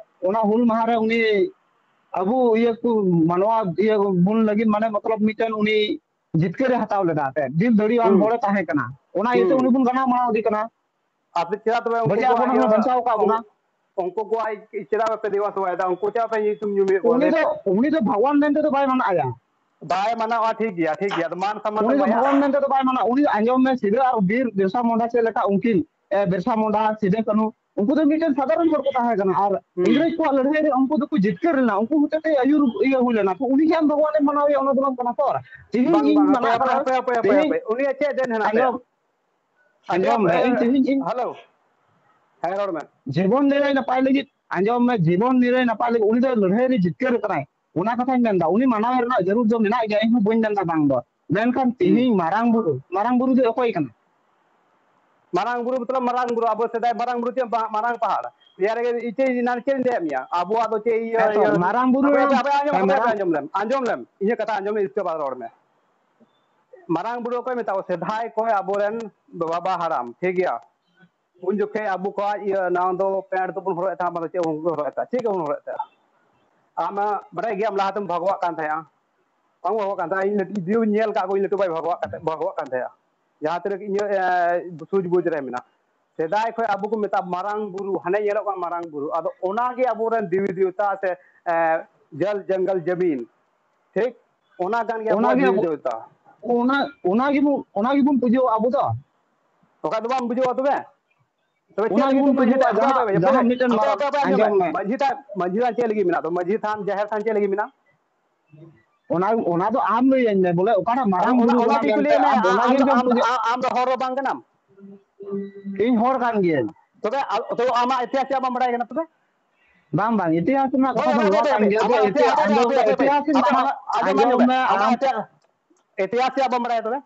ᱚᱱᱟ ᱦᱩᱞ ᱢᱟᱦᱟ ᱨᱮ ᱩᱱᱤ ᱟᱵᱚ ᱤᱭᱟᱹ ᱠᱚ ᱢᱟᱱᱣᱟ ᱤᱭᱟᱹ ᱵᱚᱱ ᱞᱟᱹᱜᱤᱫ, ᱢᱟᱱᱮ, ᱢᱚᱛᱞᱚᱵ, ᱢᱤᱫᱴᱮᱱ ᱩᱱᱤ ᱡᱤᱛᱠᱟᱹᱨᱮ ᱦᱟᱛᱟᱣ ᱞᱮᱫᱟ ᱮᱱᱛᱮᱫ, ᱫᱤᱞ ᱫᱟᱲᱮᱣᱟᱱ ᱦᱩᱸ᱾ ᱦᱚᱲᱮ ᱛᱟᱦᱮᱸ ᱠᱟᱱᱟ᱾ ᱚᱱᱟ ᱤᱭᱟᱹᱛᱮ ᱦᱩᱸ᱾ ᱩᱱᱤ ᱵᱚᱱ ᱜᱟᱱᱟᱣ ᱢᱟᱱᱟᱣ ᱤᱫᱤ ᱠᱟᱱᱟ᱾ ᱟᱨ ᱪᱮᱫᱟᱜ ᱛᱚᱵᱮ ᱩᱱᱠᱩ ᱵᱟᱹᱲᱤᱡ ᱠᱚᱣᱟᱜ ᱟᱵᱚ ᱤᱭᱟᱹ, ᱦᱚᱸ ᱵᱟᱧᱪᱟᱣ ᱟᱠᱟᱫ ᱩᱱ-, ᱵᱚᱱᱟ? ᱩᱱᱠᱩ ᱠᱚᱣᱟᱜ ᱪᱮᱫᱟᱜ ᱵᱟᱯᱮ ᱫᱮᱵᱟ ᱥᱮᱵᱟᱭᱮᱫᱟ? ᱩᱱᱠᱩ ᱪᱮᱫᱟᱜ ᱯᱮ ᱧᱩᱛᱩᱢ ᱧᱩᱢᱮᱫ ᱠᱚᱣᱟ? ᱩᱱᱤ ᱫᱚ, ᱩᱱᱤ ᱫᱚ ᱵᱷᱟᱜᱽᱣᱟᱱ ᱢᱮᱱᱛᱮ ᱫᱚ ᱵᱟᱭ ᱢᱟᱱᱟᱜᱼᱟ᱾ ᱵᱟᱭ ᱢᱟᱱᱟᱣᱟ, ᱴᱷᱤᱠ ᱜᱮᱭᱟ, ᱴᱷᱤᱠ ᱜᱮᱭᱟ᱾ ᱟᱫᱚ ᱢᱟᱱ ᱥᱚᱢᱢᱟᱱ ᱩᱱᱤ ᱫᱚ ᱮᱢᱟᱭᱟ᱾ ᱵᱷᱟᱜᱽᱣᱟᱱ ᱢᱮᱱᱛᱮ ᱫᱚ ᱵᱟᱭ ᱢᱟᱱᱟᱜᱼᱟ᱾ ᱩᱱᱤ ᱫᱚ ᱟᱸᱡᱚᱢ ᱢᱮ, ᱥᱤᱫᱟᱹ ᱟᱨ ᱵᱤᱨ ᱵᱤᱨᱥᱟ ᱢᱩᱱᱰᱟ ᱪᱮᱫ ᱞᱮᱠᱟ ᱩᱱᱠᱤᱱ, ᱮ, ᱵᱤᱨᱥᱟ ᱢᱩᱱᱰᱟ, ᱥᱤᱫᱟᱹ ᱠᱟᱹᱱᱦᱩ, ᱩᱱᱠᱩ ᱫᱚ ᱢᱤᱫᱴᱮᱱ ᱥᱟᱫᱷᱟᱨᱚᱱ ᱦᱚᱲ ᱠᱚ ᱛᱟᱦᱮᱸ ᱠᱟᱱᱟ᱾ ᱟᱨ ᱦᱩᱸ᱾ ᱤᱝᱨᱮᱡᱽ ᱠᱚᱣᱟᱜ ᱞᱟᱹᱲᱦᱟᱹᱭ ᱨᱮ ᱩᱱᱠᱩ ᱫᱚᱠᱚ ᱡᱤᱛᱠᱟᱹᱨ ᱞᱮᱱᱟ, ᱩᱱᱠᱩ ᱦᱚᱛᱮᱛᱮ ᱟᱹᱭᱩᱨ ᱤᱭᱟᱹ ᱦᱩᱭ ᱞᱮᱱᱟ᱾ ᱛᱚ ᱩᱱᱤ ᱜᱮ ᱟᱢ ᱵᱷᱟᱜᱽᱣᱟᱱᱮᱢ ᱢᱟᱱᱟᱣᱮᱭᱟ, ᱚᱱᱟ ᱫᱚ ᱵᱟᱝ ᱠᱟᱱᱟ ᱛᱚ᱾ ᱟᱨ ᱛᱮᱦᱮᱧ ᱵᱟᱝ, ᱤᱧ ᱵᱟᱝ, ᱦᱟᱯᱮ, ᱢᱟᱱᱟᱜ ᱦᱟᱯᱮ, ᱠᱟᱱᱟ, ᱦᱟᱯᱮ, ᱦᱟᱯᱮ, ᱛᱮᱦᱮᱧ ᱦᱟᱯᱮ᱾ ᱩᱱᱤᱭᱟᱜ ᱪᱮᱫ ᱫᱮᱱ ᱦᱮᱱᱟᱜ ᱛᱟᱭᱟ? ᱟᱸᱡᱚᱢ, ᱟᱸᱡᱚᱢ ᱟᱸᱡᱚᱢ ᱢᱮ, ᱮ, ᱤᱧ ᱛᱮᱦᱮᱧ ᱤᱧ ᱦᱮᱞᱳ᱾ ᱦᱮᱸ, ᱨᱚᱲ ᱢᱮ᱾ ᱡᱤᱵᱚᱱ ᱱᱤᱨᱟᱹᱭ ᱱᱟᱯᱟᱭ ᱞᱟᱹᱜᱤᱫ, ᱟᱸᱡᱚᱢ ᱢᱮ, ᱡᱤᱵᱚᱱ ᱱᱤᱨᱟᱹᱭ ᱱᱟᱯᱟᱭ ᱞᱟᱹᱜᱤᱫ ᱩᱱᱤ ᱫᱚ ᱞᱟᱹᱲᱦᱟᱹᱭ ᱨᱮ ᱡᱤᱛᱠᱟᱹᱨ ᱠᱟᱱᱟᱭ᱾ ᱚᱱᱟ ᱠᱟᱛᱷᱟᱧ ᱢᱮᱱᱫᱟ, ᱩᱱᱤ ᱢᱟᱱᱟᱣ ᱨᱮᱱᱟᱜ ᱡᱟᱹᱨᱩᱲ ᱫᱚ ᱢᱮᱱᱟᱜ ᱜᱮᱭᱟ, ᱤᱧ ᱦᱚᱸ ᱵᱟᱹᱧ ᱢᱮᱱᱫᱟ ᱵᱟᱝ ᱫᱚ᱾ ᱢᱮᱱᱠᱷᱟᱱ ᱦᱩᱸ᱾ ᱛᱮᱦᱮᱧ ᱢᱟᱨᱟᱝ ᱵᱩᱨᱩ, ᱢᱟᱨᱟᱝ ᱵᱩᱨᱩ ᱫᱚ ᱚᱠᱚᱭ ᱠᱟᱱᱟ? ᱢᱟᱨᱟᱝ ᱵᱩᱨᱩ ᱢᱚᱛᱞᱚᱵ ᱢᱟᱨᱟᱝ ᱵᱩᱨᱩ, ᱟᱵᱚ ᱥᱮᱫᱟᱭ ᱢᱟᱨᱟᱝ ᱵᱩᱨᱩ ᱪᱮᱫ ᱵᱟ-, ᱢᱟᱨᱟᱝ ᱯᱟᱦᱟᱲ᱾ ᱱᱤᱭᱟᱹ ᱨᱮᱜᱮ ᱤᱧ ᱪᱮᱫ, ᱮᱱᱟᱝ ᱪᱮᱫ ᱤᱧ ᱞᱟᱹᱭᱟᱫ ᱢᱮᱭᱟ? ᱟᱵᱚᱣᱟᱜ ᱫᱚ ᱪᱮᱫ ᱤᱭᱟᱹ, ᱦᱮᱸ ᱛᱚ, ᱤᱭᱟᱹ, ᱢᱟᱨᱟᱝ ᱵᱩᱨᱩ ᱦᱟᱯᱮ, ᱦᱟᱯᱮ, ᱨᱮᱱᱟᱜ, ᱦᱟᱯᱮ, ᱦᱮᱸ, ᱦᱟᱯᱮ, ᱢᱟᱨᱟᱝ ᱟᱸᱡᱚᱢ ᱞᱮᱢ, ᱟᱸᱡᱚᱢ ᱞᱮᱢ᱾ ᱤᱧᱟᱹᱜ ᱠᱟᱛᱷᱟ ᱟᱸᱡᱚᱢ ᱞᱮᱢ, ᱤᱥᱠᱮ ᱵᱟᱫ ᱨᱚᱲ ᱢᱮ᱾ ᱢᱟᱨᱟᱝ ᱵᱩᱨᱩ ᱚᱠᱚᱭ ᱢᱮᱛᱟᱜ ᱠᱚ? ᱥᱮᱫᱟᱭ ᱠᱷᱚᱱ ᱟᱵᱚᱨᱮᱱ ᱵᱟᱵᱟ ᱦᱟᱲᱟᱢ, ᱴᱷᱤᱠ ᱜᱮᱭᱟ? ᱩᱱ ᱡᱚᱠᱷᱮᱡ ᱟᱵᱚ ᱠᱚᱣᱟᱜ ᱤᱭᱟᱹ, ᱱᱟᱣᱟ ᱫᱚ ᱯᱮᱱᱴ ᱫᱚᱵᱚᱱ ᱦᱚᱨᱚᱜ ᱮᱫ ᱛᱟᱦᱮᱸᱫ, ᱵᱟᱝ ᱫᱚ ᱪᱮᱫ ᱵᱚᱱ ᱦᱚᱨᱚᱜ ᱮᱫ ᱛᱟᱦᱮᱸᱫ? ᱪᱮᱫ ᱜᱮᱵᱚᱱ ᱦᱚᱨᱚᱜ ᱮᱫ ᱛᱟᱦᱮᱸᱫ? ᱟᱢ ᱵᱟᱰᱟᱭ ᱜᱮᱭᱟᱢ, ᱞᱟᱦᱟᱛᱮᱢ ᱵᱷᱟᱜᱽᱣᱟᱜ ᱠᱟᱱ ᱛᱟᱦᱮᱸᱜᱼᱟ᱾ ᱵᱟᱝ ᱵᱷᱟᱜᱽᱣᱟᱜ ᱠᱟᱱ ᱛᱟᱦᱮᱸᱫ? ᱤᱧ ᱞᱟᱹᱴᱩ, ᱤᱧ ᱵᱷᱟᱜᱽᱣᱟᱜ ᱠᱟᱱ ᱛᱟᱦᱮᱸᱫ, ᱵᱷᱟᱜᱽᱣᱟᱜ ᱠᱟᱱ ᱛᱟᱦᱮᱸᱜᱼᱟ᱾ ᱡᱟᱦᱟᱸ ᱛᱤᱱᱟᱹᱜ ᱤᱧᱟᱹᱜ, ᱮ, ᱥᱩᱡ ᱵᱩᱡᱽ ᱨᱮ ᱢᱮᱱᱟᱜ᱾ ᱥᱮᱫᱟᱭ ᱠᱷᱚᱱ ᱟᱵᱚ ᱠᱚ ᱢᱮᱛᱟᱜ ᱢᱟᱨᱟᱝ ᱵᱩᱨᱩ, ᱦᱟᱱᱮ ᱧᱮᱞᱚᱜ ᱠᱟᱱ ᱢᱟᱨᱟᱝ ᱵᱩᱨᱩ᱾ ᱟᱫᱚ ᱚᱱᱟᱜᱮ ᱟᱵᱚᱨᱮᱱ ᱫᱮᱵᱤ ᱫᱮᱣᱛᱟ ᱥᱮ, ᱮ, ᱡᱚᱞ ᱡᱚᱝᱜᱚᱞ ᱡᱟᱢᱤᱱ, ᱴᱷᱤᱠ? ᱚᱱᱟ ᱠᱟᱱ ᱜᱮᱭᱟ ᱚᱱᱟ ᱟᱵᱚᱣᱟᱜ ᱜᱮ ᱫᱮᱵᱤ ᱟᱵᱚ, ᱫᱮᱣᱛᱟ᱾ ᱚᱱᱟ, ᱚᱱᱟ ᱜᱮᱵᱚᱱ, ᱚᱱᱟ ᱜᱮᱵᱚᱱ ᱯᱩᱡᱟᱹᱣᱟ ᱟᱵᱚ ᱫᱚ᱾ ᱚᱠᱟ ᱫᱚ ᱵᱟᱢ ᱵᱩᱡᱷᱟᱹᱣᱟ ᱛᱚᱵᱮ? ᱛᱚᱵᱮ ᱚᱱᱟ ᱪᱮᱫ ᱞᱟᱹᱜᱤᱫ ᱜᱮᱵᱚᱱ ᱛᱮ ᱢᱟᱹᱡᱷᱤ ᱯᱩᱡᱟᱹᱣᱟ, ᱛᱷᱟᱱ, ᱦᱟᱯᱮ, ᱡᱟᱦᱟᱸ, ᱦᱟᱯᱮ, ᱦᱟᱯᱮ, ᱡᱟᱦᱟᱸ ᱢᱤᱫᱴᱮᱱ ᱦᱟᱯᱮ, ᱢᱟᱨᱟᱝ, ᱦᱟᱯᱮ, ᱦᱟᱯᱮ, ᱟᱸᱡᱚᱢ ᱢᱮ᱾ ᱟᱸᱡᱚᱢ ᱢᱮ᱾ ᱢᱟᱹᱡᱷᱤ ᱛᱷᱟᱱ, ᱢᱟᱹᱡᱷᱤ ᱛᱷᱟᱱ ᱪᱮᱫ ᱞᱟᱹᱜᱤᱫ ᱢᱮᱱᱟᱜ ᱛᱟᱢᱟ? ᱢᱟᱹᱡᱷᱤ ᱛᱷᱟᱱ, ᱡᱟᱦᱮᱨ ᱛᱷᱟᱱ ᱪᱮᱫ ᱞᱟᱹᱜᱤᱫ ᱢᱮᱱᱟᱜᱼᱟ? ᱚᱱᱟ, ᱚᱱᱟ ᱫᱚ ᱟᱢ ᱞᱟᱹᱭᱟᱹᱧ ᱢᱮ ᱵᱚᱞᱮ, ᱚᱠᱟᱴᱟᱜ ᱢᱟᱨᱟᱝ ᱚᱱᱟ, ᱵᱩᱨᱩ ᱚᱱᱟ ᱠᱟᱱᱟ ᱜᱮ ᱢᱮᱱᱛᱮ ᱠᱩᱞᱤᱭᱮᱫ ᱢᱮᱭᱟ, ᱟᱢ ᱚᱱᱟ ᱟᱢ ᱜᱮᱢ ᱫᱚ, ᱟᱢ, ᱵᱩᱡᱷᱟᱹᱣ᱾ ᱟᱢ, ᱟᱢ ᱫᱚ ᱦᱚᱲ ᱫᱚ ᱵᱟᱝ ᱠᱟᱱᱟᱢ᱾ ᱤᱧ ᱦᱚᱲ ᱠᱟᱱ ᱜᱤᱭᱟᱹᱧ᱾ ᱛᱚᱵᱮ ᱟ-, ᱛᱚ ᱟᱢᱟᱜ ᱤᱛᱤᱦᱟᱥ ᱪᱮᱫ ᱵᱟᱢ ᱵᱟᱲᱟᱭ ᱠᱟᱱᱟ ᱛᱚᱵᱮ? ᱵᱟᱝ, ᱵᱟᱝ, ᱤᱛᱤᱦᱟᱥ ᱨᱮᱱᱟᱜ ᱦᱳᱭ, ᱠᱟᱛᱷᱟ ᱫᱚ ᱦᱳᱭ, ᱱᱚᱣᱟ ᱦᱳᱭ, ᱠᱟᱱ ᱦᱳᱭ, ᱜᱮᱭᱟ ᱡᱮ ᱟᱢᱟᱜ ᱤᱛᱤᱦᱟᱥ, ᱤᱛᱤᱦᱟᱥ, ᱦᱟᱯᱮ, ᱟᱸᱡᱚᱢ ᱦᱟᱯᱮ, ᱢᱮ, ᱦᱟᱯᱮ, ᱦᱟᱯᱮ, ᱤᱛᱤᱦᱟᱥ ᱨᱮᱱᱟᱜ ᱟᱸᱡᱚᱢ ᱠᱟᱛᱷᱟ ᱢᱮ, ᱫᱚ, ᱟᱸᱡᱚᱢ ᱟᱸᱡᱚᱢ ᱟᱸᱡᱚᱢ ᱢᱮ, ᱢᱮ, ᱟᱢᱟᱜ ᱟᱸᱡᱚᱢ ᱤᱛᱤᱦᱟᱥ, ᱢᱮ, ᱤᱛᱤᱦᱟᱥ ᱨᱮᱱᱟᱜ ᱟᱢᱟᱜ ᱠᱟᱛᱷᱟ ᱤᱛᱤᱦᱟᱥ ᱫᱚ ᱨᱮᱭᱟᱜ ᱵᱟᱢ ᱵᱟᱲᱟᱭᱟ ᱛᱚᱵᱮ?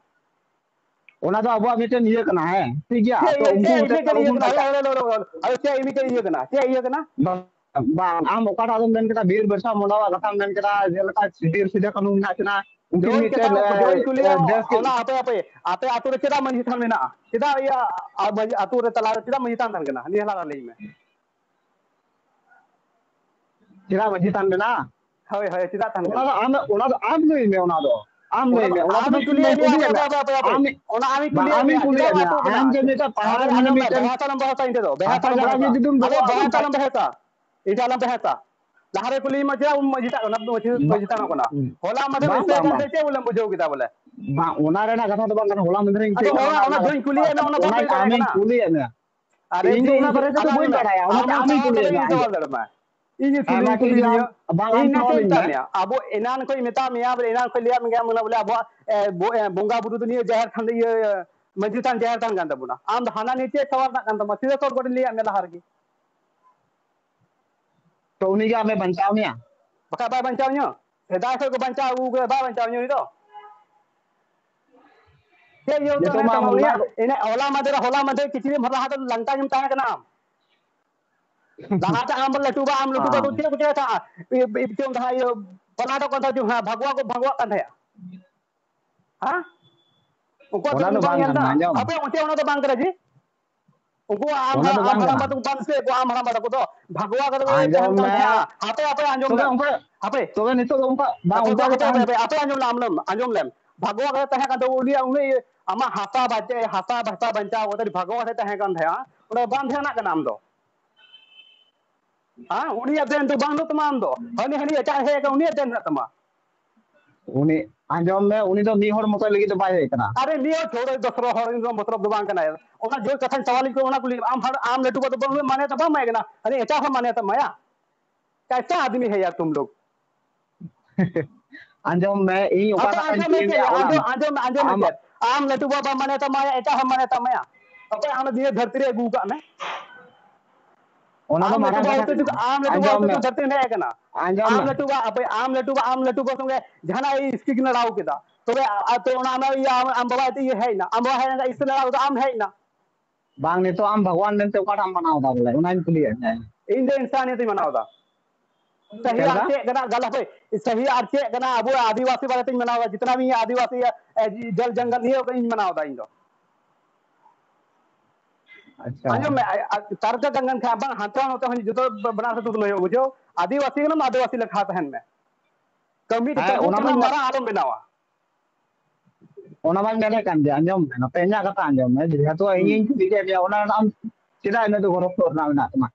ᱚᱱᱟ ᱫᱚ ᱟᱵᱚᱣᱟᱜ ᱢᱤᱫᱴᱮᱱ ᱤᱭᱟᱹ ᱠᱟᱱᱟ, ᱦᱮᱸ, ᱴᱷᱤᱠ ᱜᱮᱭᱟ? ᱪᱮᱫ ᱛᱚ ᱤᱭᱟᱹ, ᱩᱱᱠᱩ ᱪᱮᱫ ᱦᱚᱛᱮᱡ ᱤᱭᱟᱹ ᱛᱮ ᱪᱮᱫ ᱟᱵᱚ ᱤᱭᱟᱹ ᱵᱚᱱ ᱠᱟᱱᱟ? ᱦᱟᱭ, ᱠᱟᱪᱟ- ᱦᱟᱭ, ᱦᱟᱭ, ᱦᱟᱭ, ᱦᱟᱭ, ᱪᱮᱫ ᱤᱭᱟᱹ ᱠᱟᱱᱟ? ᱪᱮᱫ ᱤᱭᱟᱹ ᱠᱟᱱᱟ? ᱵᱟᱝ, ᱵᱟᱝ, ᱟᱢ ᱚᱠᱟᱴᱟᱜ ᱫᱚᱢ ᱢᱮᱱ ᱠᱮᱫᱟ, ᱵᱤᱨ ᱵᱤᱨᱥᱟ ᱢᱩᱱᱰᱟᱣᱟᱜ ᱠᱟᱛᱷᱟᱢ ᱢᱮᱱ ᱠᱮᱫᱟ, ᱡᱮᱞᱮᱠᱟ ᱵᱤᱨ ᱥᱤᱫᱩ ᱠᱟᱹᱱᱦᱩ ᱢᱮᱱᱟᱜ ᱠᱤᱱᱟ, ᱩᱱᱠᱤᱱ ᱡᱳᱭ ᱢᱤᱫᱴᱮᱱ, ᱪᱮᱫᱟᱜ, ᱮ, ᱡᱳᱭ ᱠᱩᱞᱤᱭᱟ, ᱮ, ᱫᱮᱥ ᱠᱤᱱ ᱚᱱᱟ ᱟᱯᱮ, ᱟᱯᱮ, ᱟᱯᱮ ᱟᱹᱛᱩ ᱨᱮ ᱪᱮᱫᱟᱜ ᱢᱟᱹᱡᱷᱤ ᱛᱷᱟᱱ ᱢᱮᱱᱟᱜᱼᱟ? ᱪᱮᱫᱟᱜ ᱤᱭᱟᱹ, ᱟ, ᱢᱟᱹᱡᱷᱤ, ᱟᱹᱛᱩ ᱨᱮ ᱛᱟᱞᱟ ᱨᱮ ᱪᱮᱫᱟᱜ ᱢᱟᱹᱡᱷᱤ ᱛᱷᱟᱱ ᱛᱟᱦᱮᱱ ᱠᱟᱱᱟ? ᱱᱤᱭᱟᱹ ᱦᱟᱞᱟ ᱞᱟᱹᱭ ᱢᱮ᱾ ᱪᱮᱫᱟᱜ ᱢᱟᱹᱡᱷᱤ ᱛᱷᱟᱱ ᱢᱮᱱᱟᱜᱼᱟ? ᱦᱳᱭ, ᱦᱳᱭ, ᱪᱮᱫᱟᱜ ᱛᱟᱦᱮᱱ ᱚᱱᱟ ᱠᱟᱱᱟ? ᱫᱚ ᱟᱢ, ᱚᱱᱟ ᱫᱚ ᱟᱢ ᱞᱟᱹᱭ ᱢᱮ, ᱚᱱᱟ ᱫᱚ ᱚᱱᱟ ᱟᱢ ᱫᱚ ᱞᱟᱹᱭ ᱢᱮ, ᱚᱱᱟ ᱫᱚ ᱟᱢᱤᱧ ᱟᱢᱤᱧ ᱠᱩᱞᱤᱭᱮᱫ ᱢᱮᱭᱟ, ᱠᱩᱞᱤᱭᱮᱫ ᱟᱯᱮ, ᱢᱮᱭᱟ, ᱟᱯᱮ, ᱟᱯᱮ, ᱟᱯᱮ᱾ ᱟᱢ, ᱚᱱᱟ ᱟᱢᱤᱧ ᱵᱟᱝ, ᱠᱩᱞᱤᱭᱮᱫ ᱟᱢᱤᱧ ᱢᱮᱭᱟ, ᱠᱩᱞᱤᱭᱮᱫ ᱪᱮᱫᱟᱜ ᱢᱮᱭᱟ, ᱟᱹᱛᱩ ᱠᱟᱱᱟ? ᱟᱢ ᱡᱮ ᱢᱤᱫᱴᱟᱝ ᱯᱟᱲᱦᱟᱣ ᱟᱨᱮ ᱢᱟᱱᱮ ᱟᱸᱡᱚᱢ ᱢᱮ, ᱢᱤᱫᱴᱮᱱ ᱵᱮᱦᱟᱥᱟ ᱟᱞᱚᱢ ᱵᱮᱦᱟᱥᱟ ᱤᱧ ᱴᱷᱮᱱ ᱫᱚ, ᱵᱮᱦᱟᱥᱟ ᱦᱟᱥᱟ ᱟᱞᱚᱢ ᱡᱟᱭᱜᱟ ᱜᱮ ᱵᱮᱦᱟᱥᱟ᱾ ᱡᱩᱫᱤᱢ ᱟᱞᱮ ᱫᱩᱲᱩᱵ ᱵᱮᱦᱟᱥᱟ ᱟᱠᱟᱱ ᱟᱞᱚᱢ ᱵᱮᱦᱟᱥᱟ᱾ ᱤᱧ ᱴᱷᱮᱱ ᱟᱞᱚᱢ ᱵᱮᱦᱟᱥᱟ᱾ ᱞᱟᱦᱟᱨᱮ ᱠᱩᱞᱤᱭᱮᱢᱟ ᱪᱮᱫᱟᱜ ᱩᱢ ᱢᱟᱹᱡᱷᱤ ᱛᱷᱟᱱ, ᱢᱟᱹᱡᱷᱤ, ᱢᱟᱹᱡᱷᱤ ᱛᱷᱟᱱᱚᱜ ᱠᱟᱱᱟ? ᱦᱩᱸ᱾ ᱦᱚᱞᱟ ᱢᱟᱫᱷᱮᱨ ᱵᱟᱝ, ᱮᱥᱮ ᱵᱟᱝ, ᱠᱟᱱ ᱵᱟᱝ᱾ ᱛᱮ ᱪᱮᱫ ᱵᱚᱞᱮᱢ ᱵᱩᱡᱷᱟᱹᱣ ᱠᱮᱫᱟ ᱵᱚᱞᱮ? ᱵᱟᱝ, ᱚᱱᱟ ᱨᱮᱱᱟᱜ ᱠᱟᱛᱷᱟ ᱫᱚ ᱵᱟᱝ ᱠᱟᱱᱟ, ᱦᱚᱞᱟ ᱢᱟᱫᱷᱮᱨ ᱤᱧ ᱟᱫᱚ ᱪᱮᱫ ᱚᱱᱟ, ᱚᱱᱟ ᱚᱱᱟ ᱫᱚᱧ ᱠᱩᱞᱤᱭᱮᱫ ᱢᱮᱭᱟ, ᱚᱱᱟ ᱫᱚ ᱚᱱᱟ ᱵᱟᱹᱧ ᱵᱟᱲᱟᱭ ᱟᱢᱤᱧ ᱠᱟᱱᱟ᱾ ᱠᱩᱞᱤᱭᱮᱫ ᱢᱮᱭᱟ᱾ ᱟᱨᱮ ᱤᱧ ᱫᱚ ᱡᱤ, ᱚᱱᱟ ᱡᱤ, ᱵᱟᱨᱮ ᱛᱮᱫᱚ ᱟᱞᱟᱝ ᱵᱟᱹᱧ ᱵᱟᱲᱟᱭᱟ, ᱚᱱᱟ ᱟᱢᱮᱢ ᱟᱢ ᱠᱩᱞᱤᱭᱮᱫ ᱟᱢᱮᱢ ᱢᱮᱭᱟ, ᱤᱧ ᱥᱟᱣᱟᱞ ᱫᱟᱲᱮᱭᱟᱢᱟ᱾ ᱤᱧ ᱦᱮᱸ, ᱠᱩᱞᱤ, ᱢᱟ ᱠᱩᱞᱤ ᱴᱷᱤᱠ ᱜᱮᱭᱟ, ᱢᱮᱭᱟ᱾ ᱵᱟᱝ, ᱤᱧ ᱟᱢ ᱱᱟᱥᱮᱧ ᱥᱟᱣᱟᱞᱤᱧ ᱢᱮᱛᱟᱜ ᱢᱮ᱾ ᱢᱮᱭᱟ, ᱟᱵᱚ ᱮᱱᱟᱱ ᱠᱷᱚᱱ ᱢᱮᱛᱟᱜ ᱢᱮᱭᱟ, ᱵᱚᱞᱮ ᱮᱱᱟᱱ ᱠᱷᱚᱱ ᱞᱟᱹᱭᱟᱫ ᱢᱮᱭᱟ, ᱢᱮᱱᱟ ᱵᱚᱞᱮ ᱟᱵᱚᱣᱟᱜ, ᱮ, ᱵᱚ-, ᱮ, ᱵᱚᱸᱜᱟ ᱵᱩᱨᱩ ᱫᱚ ᱱᱤᱭᱟᱹ ᱡᱟᱦᱮᱨ ᱛᱷᱟᱱ ᱫᱚ, ᱤᱭᱟᱹ, ᱢᱟᱹᱡᱷᱤ ᱛᱷᱟᱱ, ᱡᱟᱦᱮᱨ ᱛᱷᱟᱱ ᱠᱟᱱ ᱛᱟᱵᱚᱱᱟ᱾ ᱟᱢ ᱫᱚ ᱦᱟᱱᱟ ᱱᱤᱭᱟᱹ ᱪᱮᱫ ᱥᱟᱣᱟᱞ ᱨᱮᱱᱟᱜ ᱠᱟᱱ ᱛᱟᱢᱟ? ᱥᱤᱫᱷᱟᱹ ᱥᱚᱨ ᱜᱚᱴ ᱞᱟᱹᱭᱟᱫ ᱢᱮᱭᱟ ᱞᱟᱦᱟ ᱨᱮᱜᱮ᱾ ᱛᱚ ᱩᱱᱤ ᱜᱮ ᱟᱢᱮ ᱵᱟᱧᱪᱟᱣ ᱢᱮᱭᱟ? ᱵᱟᱠᱷᱟᱡ ᱵᱟᱭ ᱵᱟᱧᱪᱟᱣ ᱤᱧᱟᱹ? ᱥᱮᱫᱟᱭ ᱠᱷᱚᱱ ᱠᱚ ᱵᱟᱧᱪᱟᱣ ᱟᱹᱜᱩ ᱠᱟᱫᱟ, ᱵᱟᱭ ᱵᱟᱧᱪᱟᱣ ᱤᱧᱟᱹ ᱩᱱᱤ ᱫᱚ? ᱪᱮᱫ ᱤᱭᱟᱹ ᱱᱤᱛᱚᱜ ᱢᱮᱱᱟᱜ ᱢᱟ ᱛᱟᱢᱟ ᱢᱩᱱᱰᱟ ᱩᱱᱤᱭᱟᱜ? ᱤᱱᱟᱹ ᱦᱚᱞᱟ ᱢᱟᱫᱷᱮᱨ, ᱦᱚᱞᱟ ᱢᱟᱫᱷᱮᱨ ᱠᱤᱪᱷᱩ ᱫᱤᱱ ᱞᱟᱦᱟ ᱫᱚ ᱞᱟᱝᱴᱟ ᱜᱮᱢ ᱛᱟᱦᱮᱸ ᱠᱟᱱᱟ ᱟᱢ᱾ ᱞᱟᱦᱟᱛᱮ ᱟᱢ ᱞᱟᱹᱴᱩ ᱵᱟ, ᱟᱢ ᱞᱟᱹᱴᱩ ᱵᱟ ᱫᱚ ᱦᱮᱸ᱾ ᱪᱮᱫ ᱠᱚ ᱪᱮᱠᱟᱭ ᱛᱟᱦᱮᱸᱜᱼᱟ? ᱤᱭᱟᱹ, ᱤᱭᱟᱹ, ᱪᱮᱫ ᱮᱢ ᱛᱟᱦᱮᱸ, ᱤᱭᱟᱹ, ᱯᱟᱞᱟᱴᱚᱜ ᱠᱟᱱ ᱛᱟᱦᱮᱸ, ᱦᱮᱸ, ᱵᱷᱟᱜᱽᱣᱟ ᱠᱚ ᱵᱷᱟᱜᱽᱣᱟᱜ ᱠᱟᱱ ᱛᱟᱦᱮᱸᱜᱼᱟ᱾ ᱦᱮᱸ? ᱩᱱᱠᱩᱣᱟᱜ ᱚᱱᱟ ᱫᱚ ᱫᱚ ᱵᱟᱝ ᱧᱮᱞ ᱠᱟᱱᱟ, ᱫᱟ? ᱟᱸᱡᱚᱢ᱾ ᱦᱟᱯᱮ, ᱚᱱᱛᱮ ᱚᱱᱟ ᱫᱚ ᱵᱟᱝ ᱠᱟᱱᱟ ᱡᱮ᱾ ᱩᱱᱠᱩ ᱟᱢ, ᱚᱱᱟ ᱫᱚ ᱟᱢ ᱵᱟᱝ ᱦᱟᱲᱟᱢ ᱠᱟᱱᱟ᱾ ᱵᱟ ᱛᱟᱠᱚ ᱵᱟᱝ ᱥᱮ, ᱩᱱᱠᱩ ᱟᱢ ᱦᱟᱲᱟᱢ ᱵᱟ ᱛᱟᱠᱚ ᱫᱚ ᱵᱷᱟᱜᱽᱣᱟ ᱠᱟᱛᱮ ᱠᱚ ᱟᱸᱡᱚᱢ ᱛᱟᱦᱮᱸ ᱢᱮ᱾ ᱠᱟᱱᱟ᱾ ᱦᱟᱯᱮ, ᱦᱟᱯᱮ, ᱟᱸᱡᱚᱢ ᱛᱚᱵᱮ ᱞᱮᱢ᱾ ᱚᱱᱠᱟ, ᱦᱟᱯᱮ᱾ ᱛᱚᱵᱮ ᱱᱤᱛᱚᱜ ᱫᱚ ᱚᱱᱠᱟ, ᱵᱟᱝ, ᱦᱟᱯᱮ, ᱚᱱᱠᱟ ᱫᱚ ᱦᱟᱯᱮ, ᱛᱟᱦᱮᱱ ᱦᱟᱯᱮ, ᱦᱟᱯᱮ, ᱟᱸᱡᱚᱢ ᱞᱮᱢ, ᱟᱸᱡᱚᱢ ᱞᱮᱢ᱾ ᱟᱸᱡᱚᱢ ᱞᱮᱢ᱾ ᱵᱷᱟᱜᱽᱣᱟ ᱠᱟᱛᱮ ᱛᱟᱦᱮᱸ ᱠᱟᱱ ᱛᱟᱵᱚ ᱩᱱᱤᱭᱟᱜ ᱩᱱᱟᱹᱜ ᱟᱢᱟᱜ ᱦᱟᱥᱟ ᱵᱟᱪᱮ, ᱦᱟᱥᱟ ᱵᱷᱟᱥᱟ ᱵᱟᱧᱪᱟᱣ ᱠᱟᱛᱮ ᱵᱷᱟᱜᱽᱣᱟ ᱠᱟᱛᱮ ᱛᱟᱦᱮᱸ ᱠᱟᱱ ᱛᱟᱦᱮᱸᱜᱼᱟ᱾ ᱚᱸᱰᱮ ᱵᱟᱢ ᱛᱟᱦᱮᱸ ᱠᱟᱱᱟ ᱟᱢ ᱫᱚ᱾ ᱦᱮᱸ, ᱩᱱᱤᱭᱟᱜ ᱫᱮᱱ ᱫᱚ ᱵᱟᱹᱱᱩᱜ ᱛᱟᱢᱟ ᱟᱢ ᱫᱚ᱾ ᱦᱟᱹᱱᱤ, ᱦᱟᱹᱱᱤ ᱮᱴᱟᱜ ᱦᱮᱡ ᱟᱠᱟᱱ, ᱩᱱᱤᱭᱟᱜ ᱫᱮᱱ ᱢᱮᱱᱟᱜ ᱛᱟᱢᱟ᱾ ᱩᱱᱤ, ᱟᱸᱡᱚᱢ ᱢᱮ, ᱩᱱᱤ ᱫᱚ ᱢᱤᱫ ᱦᱚᱲ ᱢᱚᱛᱚᱡ ᱞᱟᱹᱜᱤᱫ ᱫᱚ ᱵᱟᱭ ᱦᱮᱡ ᱟᱠᱟᱱᱟ᱾ ᱟᱨᱮ, ᱢᱤᱫ ᱦᱚᱲ ᱛᱷᱚᱲᱟ ᱫᱚᱥᱨᱟ ᱦᱚᱲ ᱨᱮᱱ ᱫᱚ ᱢᱚᱛᱞᱚᱵ ᱫᱚ ᱵᱟᱝ ᱠᱟᱱᱟᱭ᱾ ᱚᱱᱟ ᱡᱳᱨ ᱠᱟᱛᱷᱟᱧ ᱥᱟᱣᱟᱞᱤᱧ ᱠᱟᱱᱟ, ᱚᱱᱟ ᱠᱩᱞᱤ, ᱟᱢ ᱦᱟᱲ-, ᱟᱢ ᱞᱟᱹᱴᱩ ᱵᱟ ᱫᱚ ᱵᱟᱹᱱᱩᱜ, ᱢᱟᱱᱮ ᱫᱚ ᱵᱟᱢ ᱮᱢᱟᱭ ᱠᱟᱱᱟ᱾ ᱟᱨᱮ, ᱮᱴᱟᱜ ᱦᱚᱲ ᱢᱟᱱᱮ ᱛᱟᱢᱟᱭᱟ᱾ ᱠᱟᱭᱥᱟ ᱟᱫᱢᱤ ᱦᱮ ᱭᱟᱨ ᱛᱩᱢ ᱞᱳᱜ? ᱟᱸᱡᱚᱢ ᱢᱮ, ᱤᱧ ᱟᱯᱮ ᱚᱠᱟᱴᱟᱜ ᱟᱸᱡᱚᱢ ᱢᱮ ᱪᱮᱫ? ᱟᱸᱡᱚᱢ ᱢᱮ, ᱟᱸᱡᱚᱢ ᱢᱮ ᱪᱮᱫ? ᱟᱢ ᱞᱟᱹᱴᱩ ᱵᱟᱵᱟ ᱢᱟᱱᱮ ᱛᱟᱢᱟᱭᱟ, ᱮᱴᱟᱜ ᱦᱚᱲ ᱢᱟᱱᱮ ᱛᱟᱢᱟᱭᱟ? ᱚᱠᱚᱭ ᱟᱢ ᱱᱤᱭᱟᱹ ᱫᱷᱟᱹᱨᱛᱤ ᱨᱮ ᱟᱹᱜᱩ ᱟᱠᱟᱫ ᱢᱮ? ᱚᱱᱟ ᱫᱚ ᱟᱢ ᱞᱟᱹᱴᱩ ᱵᱟᱵᱟ ᱦᱚᱛᱮ ᱛᱮ, ᱟᱢ ᱞᱟᱹᱴᱩ ᱵᱟᱵᱟ ᱦᱚᱛᱮ ᱛᱮ ᱫᱷᱟᱹᱨᱛᱤ ᱨᱮᱢ ᱦᱮᱡ ᱟᱠᱟᱱᱟ᱾ ᱟᱸᱡᱚᱢ ᱟᱢ ᱢᱮ᱾ ᱞᱟᱹᱴᱩ ᱵᱟ, ᱟᱯᱮ, ᱟᱢ ᱞᱟᱹᱴᱩ ᱵᱟ, ᱟᱢ ᱞᱟᱹᱴᱩ ᱵᱟ ᱥᱚᱸᱜᱮ ᱡᱟᱦᱟᱱᱟᱜ ᱤᱥᱠᱤ ᱜᱮ ᱞᱟᱲᱟᱣ ᱠᱮᱫᱟ᱾ ᱛᱚᱵᱮ, ᱟ, ᱟ, ᱛᱚ ᱚᱱᱟ, ᱚᱱᱟ ᱤᱭᱟᱹ ᱟᱢ, ᱟᱢ ᱵᱟᱵᱟ ᱤᱭᱟᱹ ᱦᱮᱡ ᱮᱱᱟ, ᱟᱢ ᱵᱟᱵᱟ ᱦᱮᱡ ᱮᱱᱟ, ᱤᱥᱠᱤ ᱞᱟᱲᱟᱣ ᱠᱮᱫᱟ, ᱟᱢ ᱦᱮᱡ ᱮᱱᱟ᱾ ᱵᱟᱝ, ᱱᱤᱛᱚᱜ ᱟᱢ ᱵᱷᱟᱜᱽᱣᱟᱱ ᱢᱮᱱᱛᱮ ᱚᱠᱟᱴᱟᱜ ᱮᱢ ᱢᱟᱱᱟᱣ ᱮᱫᱟ ᱵᱚᱞᱮ? ᱚᱱᱟᱧ ᱠᱩᱞᱤᱭᱮᱫ ᱢᱮᱭᱟ᱾ ᱤᱧ ᱫᱚ ᱤᱱᱥᱟᱱᱤᱭᱚᱛ ᱤᱧ ᱢᱟᱱᱟᱣ ᱮᱫᱟ᱾ ᱥᱟᱹᱦᱤ ᱪᱮᱫ ᱟᱨ ᱞᱮᱠᱟ? ᱪᱮᱫ ᱠᱟᱱᱟ? ᱜᱟᱞᱟᱛ ᱦᱳᱭ, ᱥᱟᱹᱦᱤ ᱟᱨ ᱪᱮᱫ ᱠᱟᱱᱟ? ᱟᱵᱚ ᱟᱹᱫᱤᱵᱟᱹᱥᱤ ᱵᱟᱨᱮᱛᱮᱧ ᱢᱟᱱᱟᱣ ᱮᱫᱟ, ᱡᱤᱛᱱᱟ ᱵᱷᱤ ᱟᱹᱫᱤᱵᱟᱹᱥᱤ, ᱮ, ᱡᱚᱞ ᱡᱚᱝᱜᱚᱞ ᱱᱤᱭᱟᱹ ᱠᱚ ᱤᱧ ᱢᱟᱱᱟᱣ ᱮᱫᱟ ᱤᱧ ᱫᱚ᱾ ᱟᱪᱪᱷᱟ᱾ ᱟᱸᱡᱚᱢ ᱢᱮ, ᱟᱭ, ᱟᱭ, ᱛᱟᱨᱠᱚ ᱠᱟᱱ ᱠᱷᱟᱱ ᱵᱟᱝ, ᱦᱟᱱᱛᱮ ᱱᱚᱛᱮ ᱦᱚᱸ ᱡᱚᱛᱚ ᱵᱟᱱᱟᱨ ᱥᱮᱫ ᱛᱮ ᱞᱟᱹᱭ ᱦᱩᱭᱩᱜᱼᱟ, ᱵᱩᱡᱷᱟᱹᱣ? ᱟᱹᱫᱤᱵᱟᱹᱥᱤ ᱠᱟᱱᱟᱢ, ᱟᱹᱫᱤᱵᱟᱹᱥᱤ ᱞᱮᱠᱟ ᱛᱟᱦᱮᱱ ᱢᱮ᱾ ᱠᱟᱹᱢᱤ ᱦᱮᱸ, ᱠᱟᱹᱢᱤ ᱚᱱᱟ ᱢᱟᱧ ᱢᱟᱨᱟᱝ ᱟᱞᱚᱢ ᱵᱮᱱᱟᱣᱟ᱾ ᱚᱱᱟ ᱢᱟᱧ ᱢᱮᱱᱮᱫ ᱠᱟᱱ ᱜᱮ, ᱟᱸᱡᱚᱢ ᱢᱮ, ᱱᱚᱛᱮ ᱤᱧᱟᱹᱜ ᱠᱟᱛᱷᱟ ᱟᱸᱡᱚᱢ ᱢᱮ, ᱡᱮᱦᱮᱛᱩ ᱦᱩᱸ᱾ ᱤᱧᱤᱧ ᱠᱩᱞᱤ ᱠᱮᱫ ᱢᱮᱭᱟ, ᱚᱱᱟ ᱨᱮᱱᱟᱜ ᱟᱢ ᱪᱮᱫᱟᱜ ᱤᱱᱟᱹ ᱫᱚ ᱜᱚᱨᱚᱵᱽ ᱨᱮᱱᱟᱜ ᱢᱮᱱᱟᱜ ᱛᱟᱢᱟ?